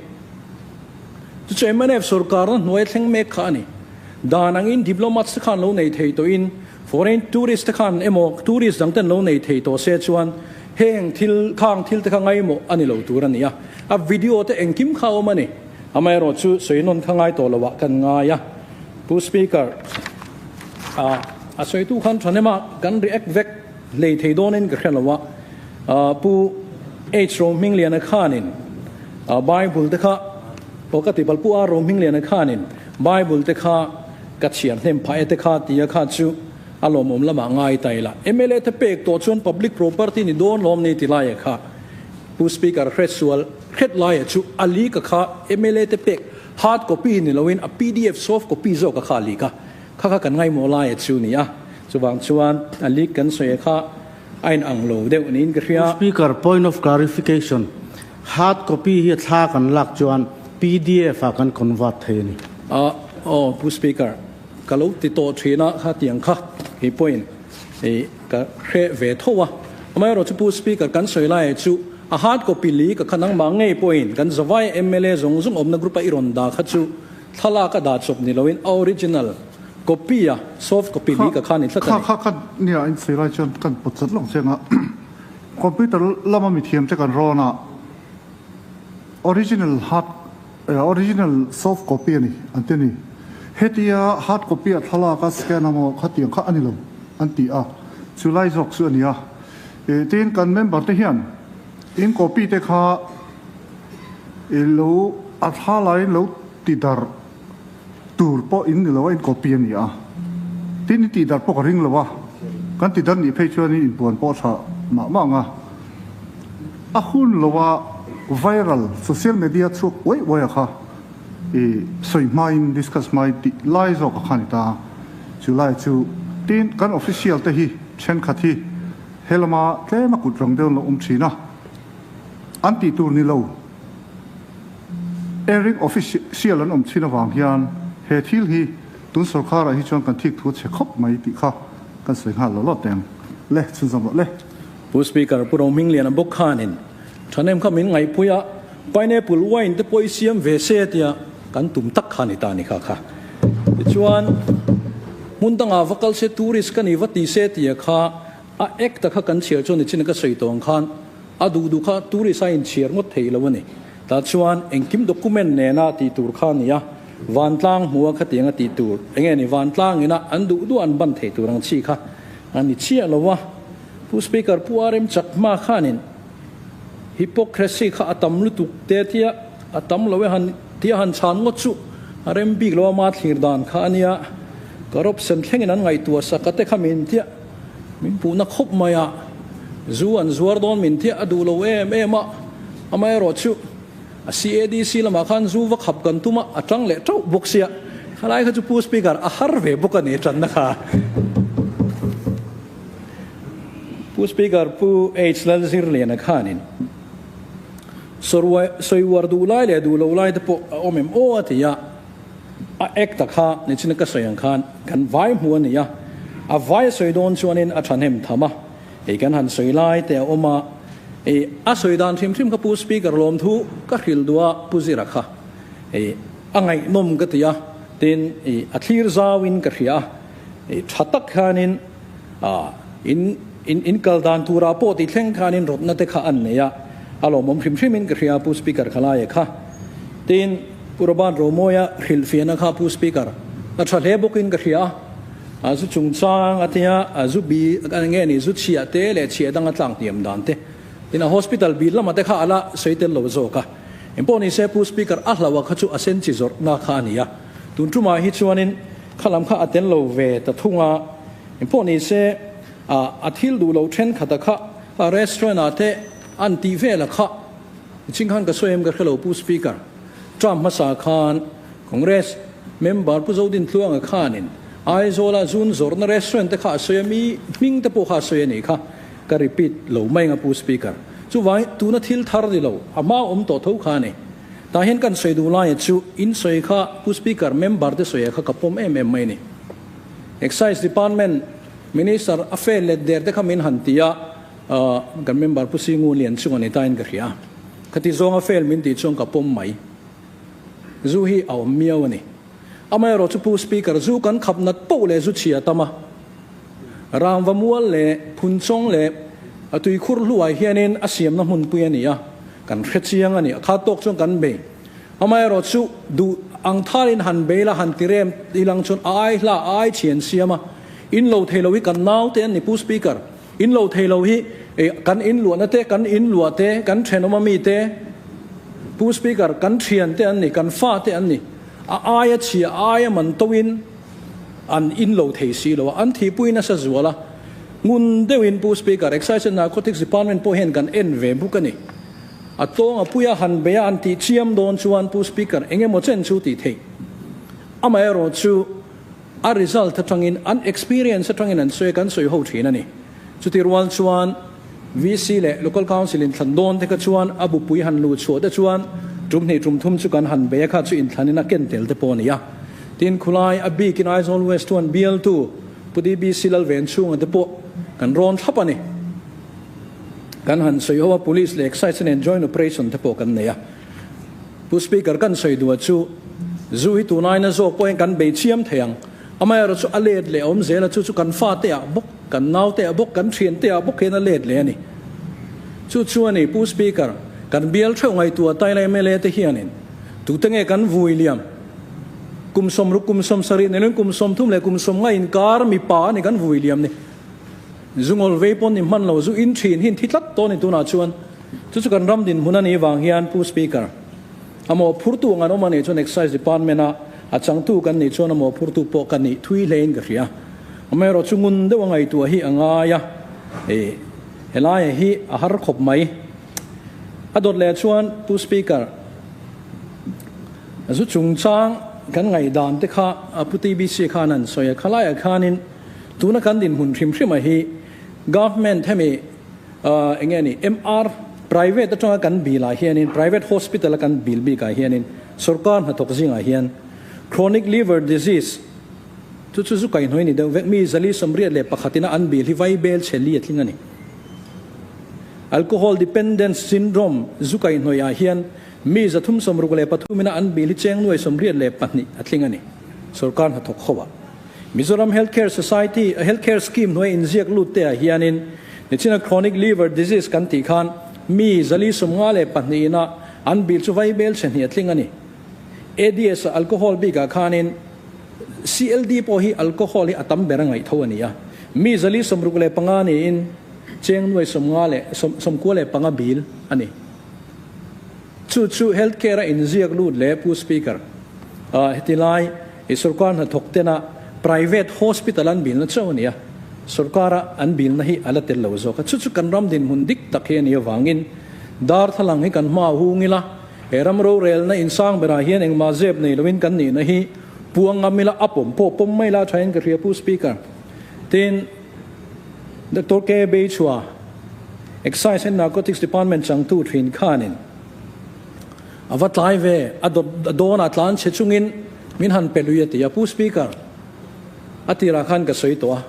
Chu chu mnf sorkarna hnuai thleng mek kha a ni. Dan angin diplomats te khan lo nei thei tawhin foreign tourist te khan emaw tourist dang ten lo nei thei tawh se chuan heng thil khang thil te kha ngaimawh a ni lo tur a ni a. A video te engkim kha a awm a ni. Amaherawh chu sawi nawn kha ngai tawh loah kan ngai a, Pu Speaker, a sawitu khan thanem a kan react vek hlei thei dawnin ka hre lo a, Pu H Rohmingliana khanin Bible te kha aw ka ti pal Pu R Rohmingliana khanin Bible te kha ka chhiar hnem phah e te kha tia kha chu a lawmawm lamah ngai ta ila. Mla te pek tawh chuan public property ni dawn lawm ni ti laia kha Pu Speaker hre sual hret laia chu a leak a kha mla te pek hard copy ni loin a pdf soft copy zawk a kha a leak a, kha kha kan ngaimawh laia chu ni a, chuvang chuan a leak kan sawi a kha a in ang lo deuh niin ka hria. Pu Speaker, point of clarification, hard copy hi a thla kan lak chuan pdf ah kan convert thei a ni. Aw Pu Speaker, ka lo ti tawh thin a kha tiang kha kei pawhin i ka hre ve tho a, amaherawh chu Pu Speaker kan sawi laiah chu a hard copy li ka kha nangmah ngei pawhin kan zavai mla zawng zawng awmna group a i rawn dah kha chu thlalak a dah chawp ni loin a original copy a soft copy li ka kha ni tlat a ni. Kha kha nia in sawi lai chuan kan pawt chat lawng chiang a. Computer lama mithiam te kan rawn a, original hard original soft copy a ni an ti a ni. Hetia hard copy a thlalak a scan a maw khatiang kha a ni lo an ti a, chu lai zawk chu a ni a. Tin, kan member te hian in copy te kha i lo a thlalaiin lo ti darh tur pawh in ni lo a, in copy a ni a. Tin, i tih darh pawh ka ring lo a, kan ti darh nih phei chuan in inpuan pawh a tha mah mah ang a. A hun lo a viral social media chhuak uai uai a kha i sawi hmain discuss hmain tih lai zawk a kha a ni ta. Chu lai chu tin kan official te hi thenkhat hi he lama tlem a kut rang deuh an lo awm thin a, an tih tur ni lo. Airing official an awm thin avang hian he thil hi tun sorkharah hi chuan kan thik thu a chhe khawp mai tih kha kan sawi nghal lo lawt teng le, chhunzawm rawh le. Pu Speaker, Pu Rohmingliana bawk khanin thahnem kha min ngaihpui a, pineapple wine te pawh i siam ve se tia kan tum tak kha ni ta ni kha kha. Tichuan, hmun dangah va kal se tourist ka ni va ti se tia kha a act a kha kan chhiar chuan nichin ka sawi tawh ang khan a duh duh kha tourist a inchhiar ngawt thei lo a ni. Tah chuan engkim document nena tih tur kha a ni a, vantlang hmua khatianga tih tur enge ni vantlang ina an duh duh an ban thei tur ang chi kha a ni chiah lo a. Pu Speaker, Pu RM Chakma khanin hypocrisy kha a tam lutuk te tia a tam lo e han tia han chhan ngawt chu a rem bik lo a ma thlir dan kha a nia. Corruption thlengin an ngaihtuah sak a te kha min tia min puhna khawp mai a, zu an zuar dawn min tia a duh lo em em a, amaherawh chu a CADC lamah khan zu va khap kan tum a, a tang leh tauh bawk sia, khalai kha chu Pu Speaker a har ve bawk a ni tanna kha. Pu Speaker, Pu H Lalzirliana khanin sawiuar duh lai leh duh lo lai te pawh a awm em aw a ti a, a act a kha nichina ka sawi ang khan kan vai hmu a ni a, a vai a sawi dawn chuanin a thahnem tham a, hei kan han sawi lai te a awm a, hei a sawi dan hrim hrim kha Pu Speaker lawmthu ka hrilh duh a Pu Zira kha hei a ngaihnawm ka ti a, tin a thlir zauin ka hria a, hei tha tak khanin A, in, in, in kal dan turah pawh tih thleng khanin rawtna te kha an nei a, a lawmawm hrim hrimin ka hria Pu Speaker Khalaia kha. Tin, Pu Robert Romawia hrilhfiahna kha Pu Speaker a tha hle bawkin ka hria a, a zu chungchang a tia, a zu bi, nge ni, zu chhiah te leh chhiah danga tlang hniam dan te. Tin, a hospital bil lamah te kha a la sawi tel lo zawk a. Engpawh ni se Pu Speaker a hlauh a kha chu a sen chi zawrhna kha a ni a. Tun tumah hi chuanin kha lam kha a tel lo ve ta thung a. Engpawh ni se, a thil duh lo thenkhat a kha a restaurant ah te an tih vel a kha. Niching khan ka sawi em ka hre lo Pu Speaker. Term hmasa khan Congress member Pu Zodin Tluanga khanin Aizawl a zun zawrhna restaurant te kha a sawi a, mi hming te pawh kha a sawi a nih kha. Ka repeat lo mai ang a Pu Speaker. Chuvangin tuna thil thar ni lo, a hma awm tawh tho kha a ni. Tah hian kan sawi duh laia chu in sawi kha Pu Speaker member te sawi a kha ka pawm em em mai a ni. Excise Department Minister a fail let der te kha min han ti a, kan member Pu Singu Lian chung a ni tain ka hria. Khati zawng a fail min tih chuan ka pawm mai. Zu hi a awm miau a ni. Amaherawh chu Pu Speaker, zu kan khap nat poh leh zu chhia tam a. Rangva mual leh Phunchawng leh a tuikhur hluai hianin a siamna hmunpui a ni a, kan hre chiang a ni. A khat tawk chuan kan bei. Amaherawh chu duh ang thalin han bei la, han ti rem ilang chuan a ai hla, a ai chhian siam a, in lo thei lo hi kan naute an ni Pu Speaker, in lo thei lo hi kan in luahna te, kan in luah te, kan thenawm a mi te, Pu Speaker, kan thian te an ni, kan fa te an ni, a aia chhia, a aia man to in an in lo thei si lo a, an thihpui nasa zual a, ngun deuhin Pu Speaker, Excise and Narcotics Department pawh hian kan en ve buk a ni. A tawng a puia han bei a an tih chiam dawn chuan Pu Speaker eng emaw chen chu tih theih. Amaherawh chu a result atangin an experience atangin an sawi a kan sawi ho thin a ni. Chuti rual chuan VC leh Local Council inthlan dawn te kha chuan a bupui han luh chhuah te chuan tum hnih tum thum chu kan han bei a kha chu inthlanin a ken tel te pawh a ni a. Tin khulai a bikin Aizawl West chuan bialtu Pu DBC Lalvenchhunga te pawh kan rawn thlap a ni. Kan han sawi ho a, Police leh Excise nen joint operation te pawh kan nei a. Pu Speaker, kan sawi duh chu zu hi tunaina zawk pawhin kan bei chiam thei ang. Amaherawh chu a let leh a awm zel a, chu chu kan fate ah bawk, kan naute ah bawk, kan thiante ah bawk hian a let leh a ni. Chu chu a ni, Pu Speaker, kan bial theuh ngaihtuah taila mla te hianin tute nge kan vui liam? Kum 60, kum 70 nilin kum 30 leh kum 50 inkar mipa a ni kan vui liam ni. Zu ngawl vei pawn ni hman lo, zu in thin hi in thi tlat tawh a ni tunah chuan. Chu chu kan ram dinhmun a nih vang hian Pu Speaker, a mawhphurtu ang an awm a nih chuan Excise Department a a changtu kan nih chuan a mawhphurtu pawh ka nih thui hlein ka hria. Amaherawh chu ngun deuh a ngaihtuah hi a ngai a, helai hi a har khawp mai. A dawt leh chuan Pu Speaker, zu chungchang kan ngaihdan te kha Pu TBC khan an sawi a, khalaiah khanin tuna kan dinhmun hrim hrima hi Government hemi eng nge ni MR private atanga kan bill ah hianin private hospital a kan bill bik ah hianin sorkar hnathawk zingah hian chronic liver disease chu chu zu kaihhnawih ni deuh vek mi 481 ina an bill hi vaibel chhe li a tling a ni. Alcohol dependence syndrome zu kaihhnawih ah hian mi 363 ina an bill hi cheng 82 a tling a ni sorkar hnathawk ho ah. Mizoram Health Care Society, Health Care Scheme hnuai inziak lut te ah hianin nichina Chronic Liver Disease kan tih khan mi 452 ina an bill chu vaibel chhe hnih a tling a ni. ADS ah alcohol bik ah khanin CLD pawh hi alcohol hi a tam ber a ngaih tho a ni a, mi 465 niin cheng nuai 95 bill a ni. Chu chu Health Care a inziak lut leh Pu Speaker, heti lai i sorkar hnathawk tena private hospital an bilna chauh a ni a, sorkara an bilna hi a la tel lo zawk a. Chu chu kan ram dinhmun dik tak hi a nih avangin darthlalang hi kan hma hung ila, he ram rorelna insang berah hian engmah zep nei loin kan nihna hi puang ngam ila, a pawm pawh pawm mai la thain ka hria Pu Speaker. Tin, Doctor K. Beichhua, Excise and Narcotics Department changtu thin khanin a va tlai ve, a dawnah tlan chhe chungin min han pe lui a ti a. Pu Speaker, a tirah khan ka sawi tawh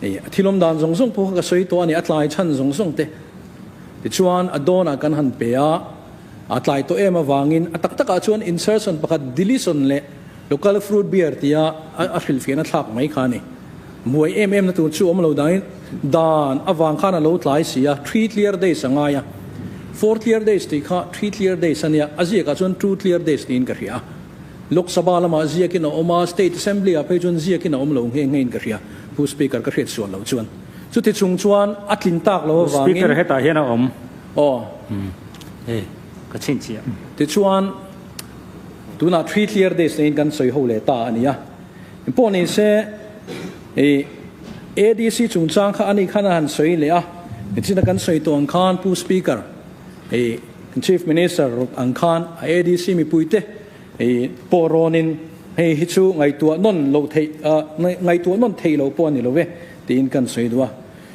a, a thilawm dan zawng zawng pawh kha ka sawi tawh a ni, a tlai chhan zawng zawng te. Tichuan a dawnah kan han pe a, a tlai tawh em avangin a tak takah chuan insertion pakhat deletion leh local fruit beer tia a hrilhfiahna thlak mai kha a ni. Buai em em na tur chu awm lo dangin dan avang khan a lo tlai si a, three clear days a ngai a, four clear days tih kha three clear days a nia, a ziakah chuan two clear days tiin ka hria a. Lok Sabha lamah ziakin a awm a, State Assembly ah phei chuan ziakin a awm lo nghe nghein ka hria, Pu Speaker ka hriat sual loh chuan. Chuti chung chuan a tlin tak lo avangin. Speaker hetah hian a awm. Aw. Hei, ka chhinchhiah. Tichuan, tunah three clear days neiin kan sawi ho leh ta a ni a. Pawh ni se, i ADC chungchang kha ani khan a han sawi leh a, nichina kan sawi tawh ang khan Pu Speaker, i Chief Minister ang khan a ADC mipuite i pawh rawnin hei hi chu ngaihtuah nawn loh theih, ngaihtuah nawn theih loh pawh a ni lo ve tiin kan sawi duh a.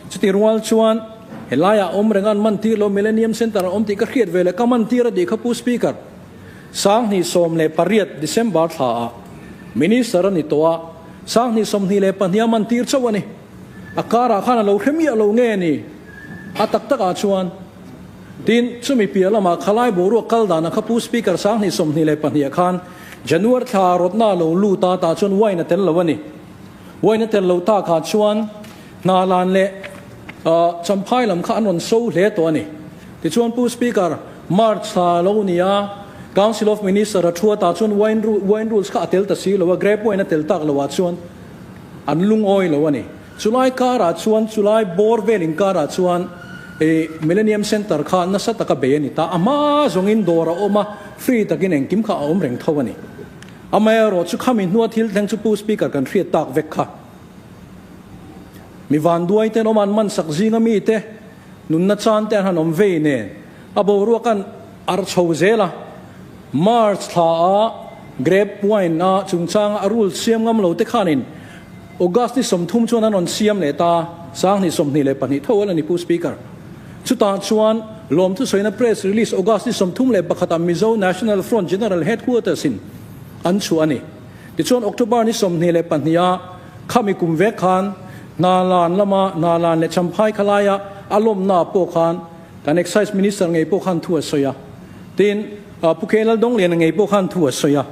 Chuti rual chuan helaiah awm reng an man tir lo, Millennium Centre a awm tih ka hriat ve leh ka man tir a tih kha Pu Speaker. 2018 December thla ah Minister a ni tawh a, 2022 a man tir chauh a ni. A karah khan a lo hre miah lo nge ni? A tak takah chuan tin chumi piah lamah khalai boruak kal danah kha Pu Speaker 2022 ah khan January thla rawtna a lo lut a, tah chuan wine a tel lo a ni. Wine a tel lo takah chuan Hnalan leh Champhai lam kha an rawn so hle tawh a ni. Tichuan Pu Speaker, March thla lo ni a, Council of Minister a thu atah chuan wine wine rules kha a tel ta si lo a, grape wine a tel tak lo ah chuan an lungawi lo a ni. Chulai karah chuan chulai bawr vel inkarah chuan Millennium Centre kha nasa taka bei a ni ta. A hma zawngin dawr a awm a, free takin engkim kha a awm reng tho a ni. Amaherawh chu khami hnua thil thleng chu Pu Speaker kan hriat tak vek kha. Mi vanduai ten awm an man sak zinga mite nunna chan te an han awm vei nen a boruak an arh chho zel a. March thla a grape wine a chungchanga a rule siam ngam lo te khanin August ni 30 chuan an rawn siam leh ta, 2022 tho a la ni Pu Speaker. Chutah chuan lawmthu sawina press release August ni 31 ah Mizo National Front General Headquarters in an chhuah a ni. Tichuan October ni 22 ah khami kum vek khan Hnalan lama Hnalan leh Champhai khalaia a lawmna pawh khan kan Excise Minister ngei pawh khan thu a sawi a. Tin, Pu K Laldongliana ngei pawh khan thu a sawi a.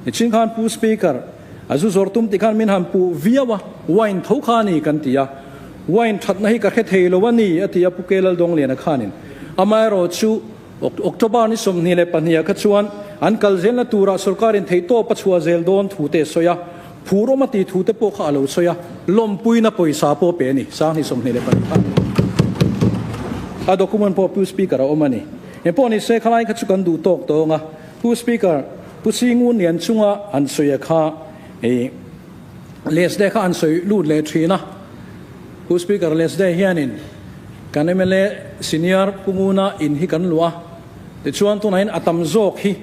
Nichin khan Pu Speaker a zu zawr tum tih khan min han puh viau a, wine tho kha a ni kan ti a. Wine thatna hi ka hre thei lo a ni, a ti a, Pu K Laldawngliana khanin. Amaherawhchu, October ni 22 ah kha chuan an kal zelna turah sorkarin theihtawp a chhuah zel dawn thu te a sawi a, phur awm a tih thu te pawh kha a lo sawi a, lawmpuina pawisa pawh pe a ni, Sanghnih 22 khan. A document pawh Pu Speaker a awm a ni. Engpawh ni se khalai kha chu kan duh tawk tawng a, Pu Speaker, Pu Singun Lian chunga an sawi a kha i Lesde kha an sawi lut leh thin a, Pu Speaker Lesde hianin kan mla senior Pu Nguna in hi kan luah a, tichuan tunah hian a tam zawk hi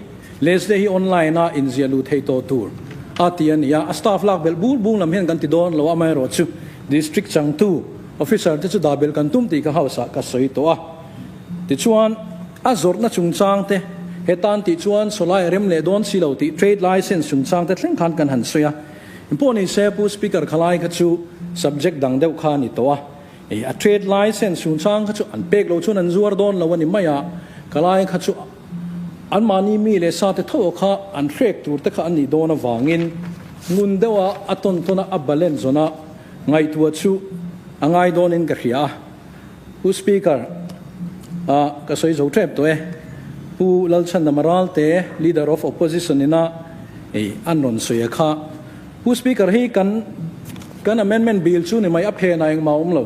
Lesde hi online a inziah luh theih tawh tur a ti a ni a, a staff lak belh bur bung lam hian kan ti dawn lo a, amaherawh chu District changtu officer te chu dah belh kan tum tih ka house ah ka sawi tawh a. Tichuan, a zawrhna chungchang te, hetan tih chuan sawlai a rem leh dawn si lo tih trade license chungchang te thleng khan kan han sawi a. Engpawh ni se Pu Speaker khalai kha chu subject dang deuh kha a ni tawh a. Ei, a trade license chungchang kha chu an pek loh chuan an zuar dawn lo a ni mai a, khalai kha chu anmahni mi leh sa te tho kha an hrek tur te kha an nih dawn avangin ngun deuha a tawn tawna a balance zawna ngaihtuah chu a ngai dawnin ka hria a. Pu Speaker, ah ka sawi zo tep tawh e. Pu Lalchhandama Ralte, Leader of Opposition ina ei an rawn sawi a kha. Pu Speaker, hei kan kan amendment bill chu ni mai a phen ah engmah a awm lo.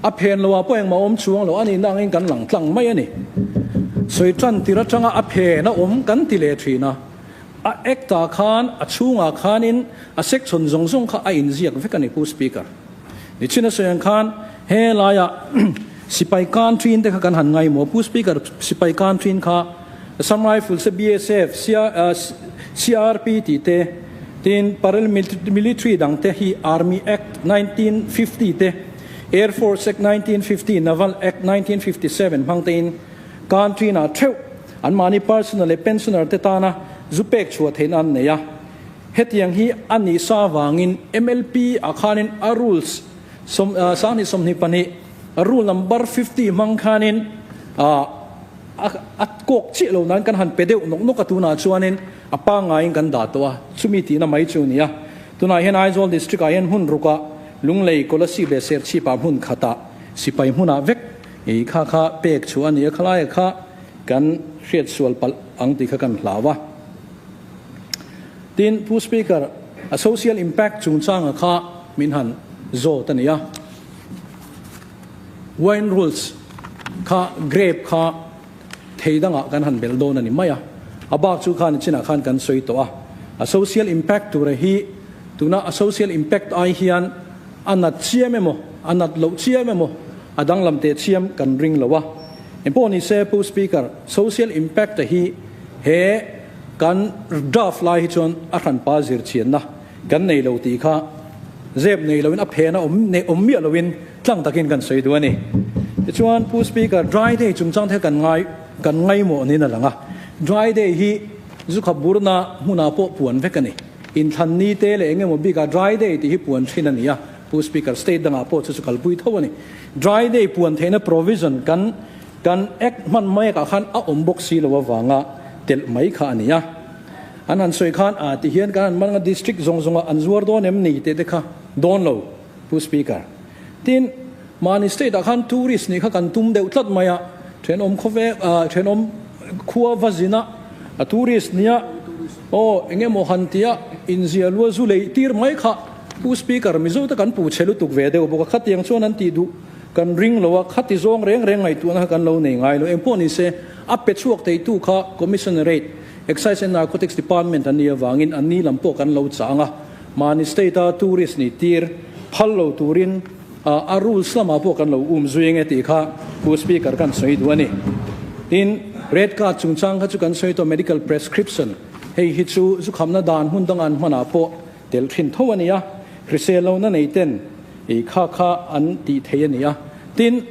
A phen lo ah pawh engmah a awm chuang lo, a nihna angin kan lang tlang mai a ni. Sawi tan tir atanga a phen a awm kan ti leh thin a. A act ah khan a chhungah khanin a section zawng zawng kha a inziak vek a ni Pu Speaker. Nichin a sawi ang khan he laiah sipai kan thin te kha kan han ngai maw? Pu Speaker, sipai kan thin kha Assam Rifles te, BSF, CRP tih te, tin paramilitary dang te hi Army Act 1950 te, Air Force Act 1950, Naval Act 1957 hmang tein kan thinah theuh anmahni personal leh pensioner te tana zu pek chhuah theihna an nei a. Hetiang hi a nih sa avangin MLP ah khanin a rules sawm 20 22 a rule number 50 hmang khanin ah a kawk chiah lo nan kan han pe deuh nawk nawk a tunah chuanin a pangngaiin kan dah tawh a chumi tihna mai chu a ni a. Tunah hian Aizawl district ah hian hmun rukah Lunglei, Kolasib leh Serchhip ah hmun khatah sipai hmunah vek ih kha kha pek chu a ni a khalaia kha kan hriatsual palh ang tih kha kan hlau a. Tin, Pu Speaker, a social impact chungchanga kha min han zawt a ni a. Wine rules kha grape kha thei dangah kan han belh dawn a ni mai a. A bak chu khan chinah khan kan sawi tawh a. A social impact tura hi tuna a social impact ai hian a nat chiam emaw, a nat loh chiam emaw, a danglam teh chiam kan ring lo a. Engpawh ni se Pu Speaker, social impact a hi he Kan draft lai hi chuan a hranpa zir chianna kan nei lo tih kha zep nei loin a phen a awm nei awm miah loin tlang takin kan sawi duh a ni. Tichuan Pu Speaker, dry day chungchang te kan ngai kan ngaimawh niin a lang a. Dry day hi zu khap burna hmunah pawh puan vek a ni. Inthlan ni te leh eng emaw bikah dry day tih hi puan thin a ni a. Pu Speaker, state dangah pawh chu chu kalpui tho a ni. Dry day puan theihna provision kan Kan act hman mek ah khan a awm bawk si lo avanga telh mai kha a ni a. An han sawi khan ah ti hian kan han man anga district zawng zawng ah an zuar dawn em ni tih te kha dawn lo Pu Speaker. Tin, mahni state ah khan tourist nih kha kan tum deuh tlat mai a, thenawm khawvel ah thenawm khua va zin a, a tourist nia aw eng emaw han tia inzia lua zu lei tir mai kha Pu Speaker Mizo te kan pu chhe lutuk ve deuh bawk a, khatiang chuan an tih duh. Kan ring lo a, khati zawng reng reng ngaihtuahna kha kan lo nei ngai lo. Engpawh ni se, a pe chhuak theitu kha Commissionerate, Excise and Narcotics Department an nih avangin an ni lam pawh kan lo chang a. Mahni state-a tourist nih tir phal lo turin a rules lamah pawh kan lo um zui nge tih kha Pu Speaker kan sawi duh a ni. Tin, red card chungchang kha chu kan sawi tawh medical prescription, hei hi chu zukhamna dan hmun danga an hmanah pawh tel thin tho a ni a, hrisel lohna nei ten i kha kha an tih thei a ni a. Tin,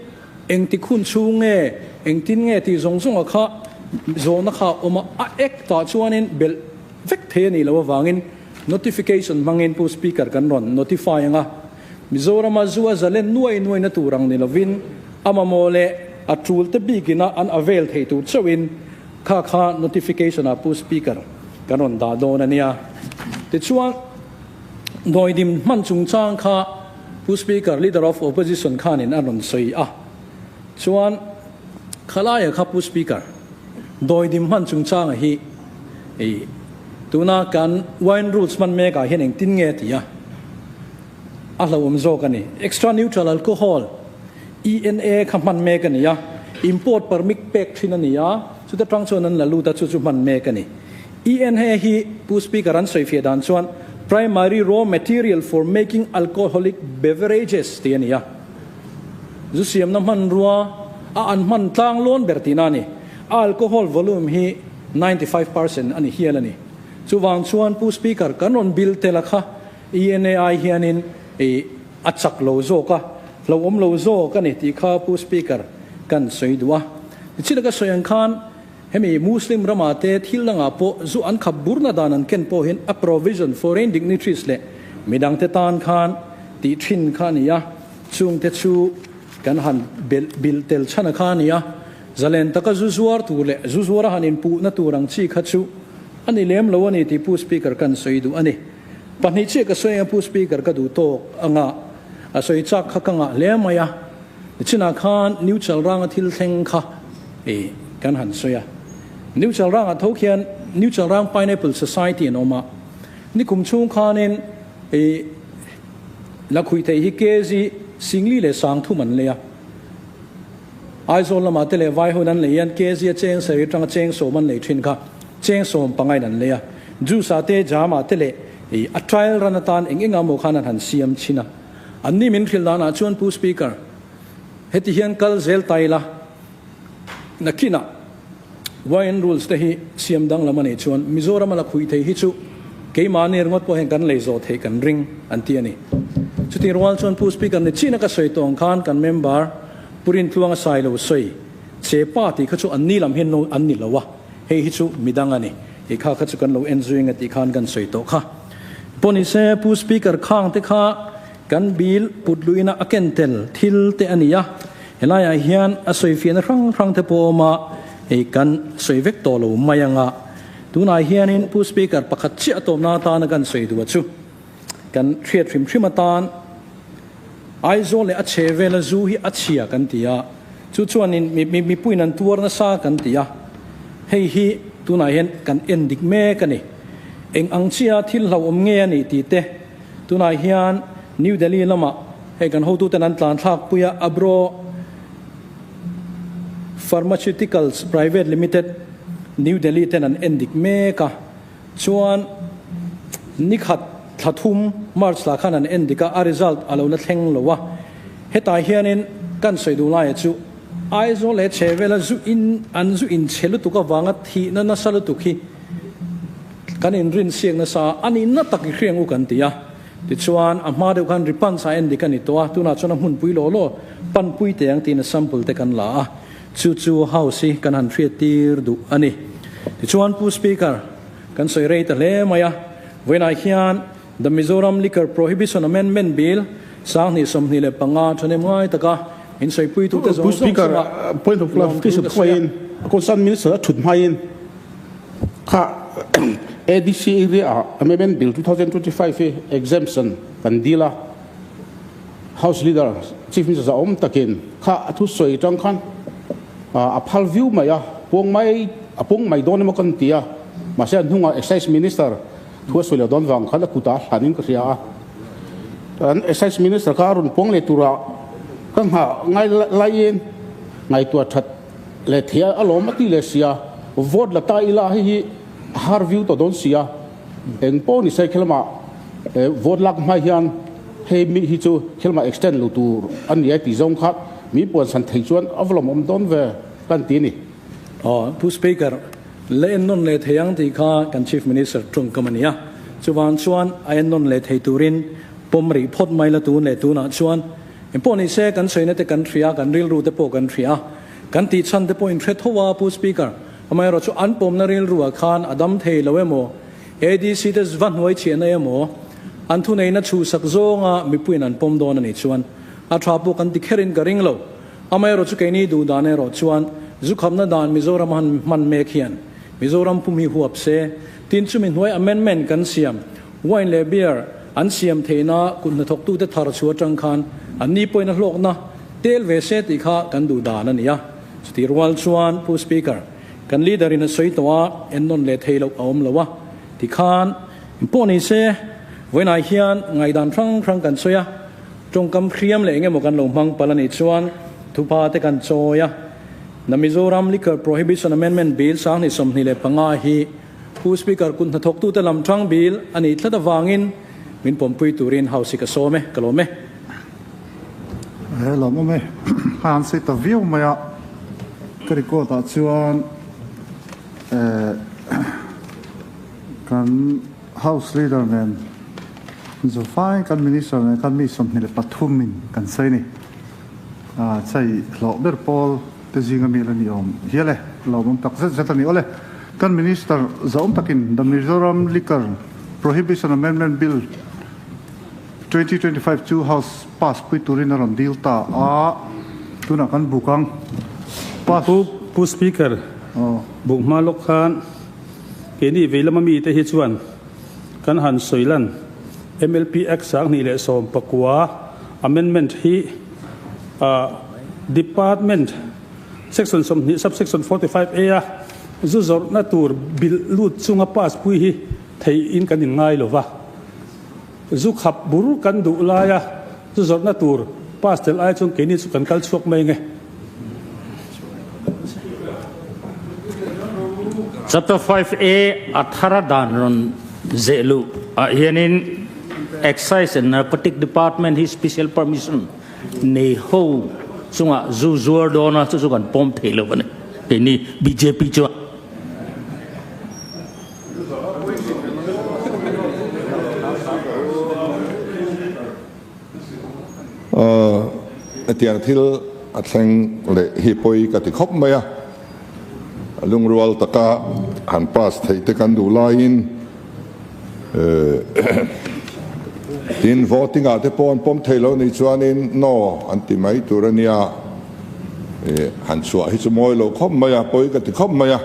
engtik hun chhung nge, engtin nge tih zawng zawnga kha zawhna kha a awm a, a act ah chuanin belh vek thei a nih loh avangin notification hmangin Pu Speaker kan rawn notify ang a, Mizorama zu a zalen nuai nuaina tur ang ni lovin a mamawh leh a tul te bikina an avail thei tur chauhin kha kha notification ah Pu Speaker kan rawn dah dawn a nia. Tichuan, Dawidim hman chungchang kha Pu Speaker, Leader of Opposition khanin a rawn sawi a. Chuan khalaia kha Pu Speaker, dawidim hman chungchanga hi i tuna kan wine rules hman mekah hian engtin nge ti a, a hlauhawm zawk a ni. Extra neutral alcohol, ENA, kha hman mek a ni a, import permit pek thin a ni a, chuta tang chuan an la lut a, chu chu hman mek a ni. ENA hi Pu Speaker an sawifiah dan chuan primary raw material for making alcoholic beverages tih a ni a. Zu siamna hmanrua a an hman tlang lawn ber tihna a ni. A alcohol volume hi 95% a ni hial a ni. Chuvang chuan Pu Speaker kan rawn bill tel a kha ENA ai hianin i a chak lo zawk a, hlauhawm lo zawk a ni tih kha Pu Speaker kan sawi duh a. Nichina ka sawi ang khan Hemi Muslim ramah te thil dangah pawh zu an khap burna dan an ken pawh hian a provision foreign dignitaries leh midangte tan khan tih thin kha a ni a, chungte chu kan han belh bilh tel chhan a kha a ni a, zalen taka zu zuar tur leh zu zuar a han inpuhna tur ang chi kha chu a ni lem lo a ni tih Pu Speaker kan sawi duh a ni. Pahnih chiah ka sawi anga Pu Speaker ka duh tawk anga a sawi chak kha ka ngah hle mai a. Nichinah khan New Chalranga thil thleng kha i kan han sawi a. New Chalrangah tho khian New Chalrang Pineapple Society an awm a. Nikum chhung khanin i lakhuih theih hi kg singli leh sangthum an lei a. Aizawl lamah te leh Vaihun an lei hian kg a cheng sarih atanga cheng sawm an lei thin kha cheng sawm pangain an lei a. Juice ah te jam ah te leh i a trial run atan eng eng emaw khan an han siam chhin a. Anni min hrilh danah chuan Pu Speaker, heti hian kal zel ta ila, nakinah YN rules te hi siam danglam a nih chuan Mizoram a la khuih thei hi chu keimahni ringawt pawh hian kan lei zawh theih kan ring an ti a ni. Chutih rual chuan Pu Speaker ni chin a ka sawi tawh ang khan kan member Pu Rintluanga Sailo sawi che pa tih kha chu anni lam hian an ni lo a, hei hi chu midang a ni tih kha kha chu kan lo en zui ang e tih khan kan sawi tawh kha. Pawh ni se, Pu Speaker khang te kha kan bill put luihna a ken tel thil te a ni a, helaiah hian a sawifiahna hrang hrang te pawh a awm a, hei kan sawi vek tawh lo mai ang a. Tunah hianin Pu Speaker pakhat chiah a tawpna atana kan sawi duh a chu kan hriat hrim hrim atan Aizawl leh a chhe vela zu hi a chhia kan ti a, chu chuanin mipuiin an tuar nasa kan ti a, hei hi tunah hian kan en dik mek a ni. Eng ang chia thil hlauhawm nge a nih tih te tunah hian New Delhi lamah hei kan hotuten an tlan thlak pui a, Abro Pharmaceuticals Private Limited, New Delhi ten an en dik mek a. Chuan nikhat thla thum March lah khan an en dik a, a result a lo la thleng lo a. Hetah hianin kan sawi duh laia chu Aizawl leh Chhehvela zu in an zu inchhe lutuk avanga thihna nasa lutuk hi kan inrin siak nasa a, a nihna tak i hriang u kan ti a. Tichuan a hma deuh khan Ripans a en dik a ni tawh a, tunah chuan a hmunpui law law panpui teh ang tiin a sample te kan la a. Chu chu House hi kan han hriat tir duh a ni. Tichuan Pu Speaker, kan sawi rei ta hle mai a, vawiinah hian The Mizoram Liquor Prohibition Amendment Bill 2025 thahnem ngai taka min sawipuitute zawng zawng Speaker, chungah point of clarification lawmthu ka sawi a. khuaiin Concerned Minister a thut hmain kha ADC area ah Amendment Bill 2025 hi exemption kan dil a. House Leader, Chief Minister zahawm takin kha a thusawi atang khan a phal viu mai a, puang mai a pung mai dawn emaw kan ti a, mahse a hnungah Excise Minister thu a sawi lo dawn vang khan a kutah a hlan in ka hria a. An Excise Minister kha a rawn puang leh turah ka nghah ngai laiin ngaihtuah that leh thei a lawm a ti leh si a, vote la ta ila hei hi a har viu tawh dawn si a, eng pawh ni se khelmah vote lak hma hian Hei mi hi chu thil mah extend lo tur a ni a tih zawng kha mi puansan thei chuan a va lawmawm dawn ve kan ti a ni. Aw, Pu Speaker, la ennawn leh thei ang tih kha kan Chief Minister tawngkam a ni a. Chuvang chuan a ennawn leh thei turin pawm rih phawt mai la tun leh tunah chuan engpawh ni se kan sawina te kan hria, kan rilru te pawh kan hria, kan tih chhan te pawh in hre tho a Pu Speaker. Amaherawhchu an pawmna rilruah khan a dam thei lo emaw ADC te va hnuai chhiahna emaw an thuneihna chhuhsak zawnga mipuiin an pawm dawn a nih chuan a tha pawh kan ti kherin ka ring lo. Amaherawhchu keini duh dan erawh chuan zu khapna dan Mizoram han hman mek hian Mizoram pum hi huap se, tin chumi hnuai amendment kan siam wine leh beer. an siam theihna kut hnathawktute thar chhuah atang khan anni pawhin a hlawkna tel ve se tih kha kan duh dan a ni a. Chutih rual chuan Pu Speaker, kan Leader in a sawi tawh a, ennawn leh thei loh a awm lo a, tikhan pawh ni se vawiinah hian ngaihdan hrang hrang kan sawi a, tawngkam hriam leh engemaw kan lo hmang palh a nih chuan thupa te kan chawi a. The Mizoram Liquor Prohibition Amendment Bill 2025 hi Pu Speaker kut hnathawktute lam tang bill a nih tlat avangin min pawmpui turin House hi ka sawm e, ka lawm e. He lawm awm e. A han sawi ta viau mai a, ka record ah chuan kan House Leader nen zufai kan Minister nen khan mi 23 in kan sawi a ni. Chai hlawh ber pawl te zinga mi la ni awm hial e, lawmawm tak zet zet a ni awle. Kan Minister zahawm takin The Mizoram Liquor Prohibition Amendment Bill 2025 chu House pass pui turin a rawn dil ta a, tunah kan buk ang. Pass. Pu Speaker, buk hma lawk khan keini veilama mite hi chuan kan han sawi lan MLP Act 2019 Amendment hi Department Section 20 Subsection 45A a zu zawrhna tur bilh lut chunga pass pui hi theihin kan inngai lo va. Zu khap bur kan duh laia zu zawrhna tur pass tel ai chuan keini chu kan kal chhuak mai nge. Chapter 5A a thara dan rawn zeh luh ah hianin Excise and Narcotic Department hi special permission nei ho chungah zu zuar dawn a, chu chu kan pawm thei lo a ni keini bjp chuan. Hetiang thil a thleng leh hi pawi ka ti khawp mai a, lungrual taka han pass theih te kan duh laiin tin voting ah te pawh an pawm thei lo nih chuanin no an ti mai tur a nia, han chhuah hi chu mawi lo khawp mai a, pawi ka ti khawp mai a,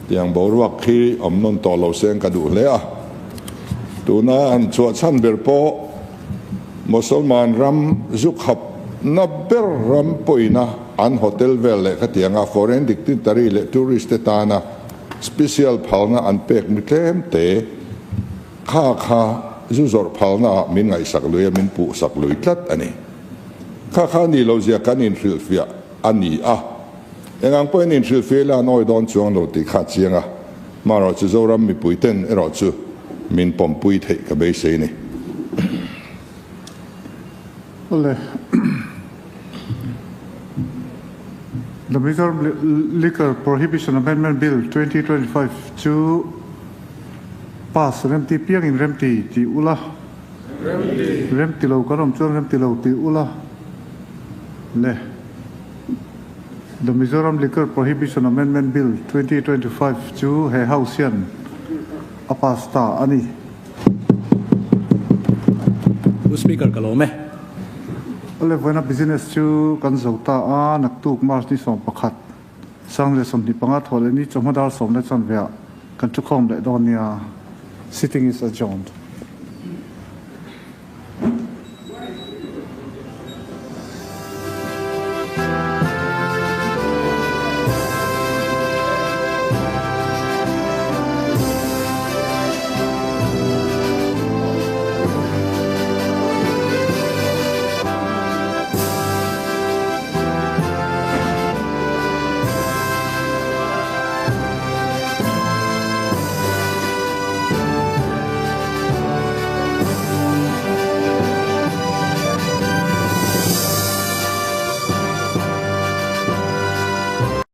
tiang boruak khi awm nawn tawh lo seng ka duh hle a. Tuna an chhuah chhan ber pawh Mosolman ram zu khap na ber ram pawina an hotel vel leh khatianga foreign dignitary leh tourist te tana special phalna an pek mi tlem te kha kha zu zawrh phalna ah min ngaihsak lui a min puhsak lui tlat a ni. Kha kha ni lo zia kan inhrilhfiah a ni a, engang pawhin inhrilhfiah ila an awi dawn chuang lo tih kha a chiang a. Hmarawh chu Zoram mipui ten erawh chu min pawmpui theih ka beisei ni. Awle. The Mizoram Liquor Prohibition Amendment Bill 2025 chu pass remti piangin remti tih ula. Remti. Remti lo kan awm chuan remti lo tih ula. Le. The Mizoram Liquor Prohibition Amendment Bill 2025 chu he House hian a pass ta a ni. Pu Speaker ka lawm e. Awle vawiina business chu kan zo ta a, naktuk March ni 11, 2025 thawh leh ni chawhma dar 10 leh chanve ah kan thukhawm leh dawn nia. Sitting is adjourned.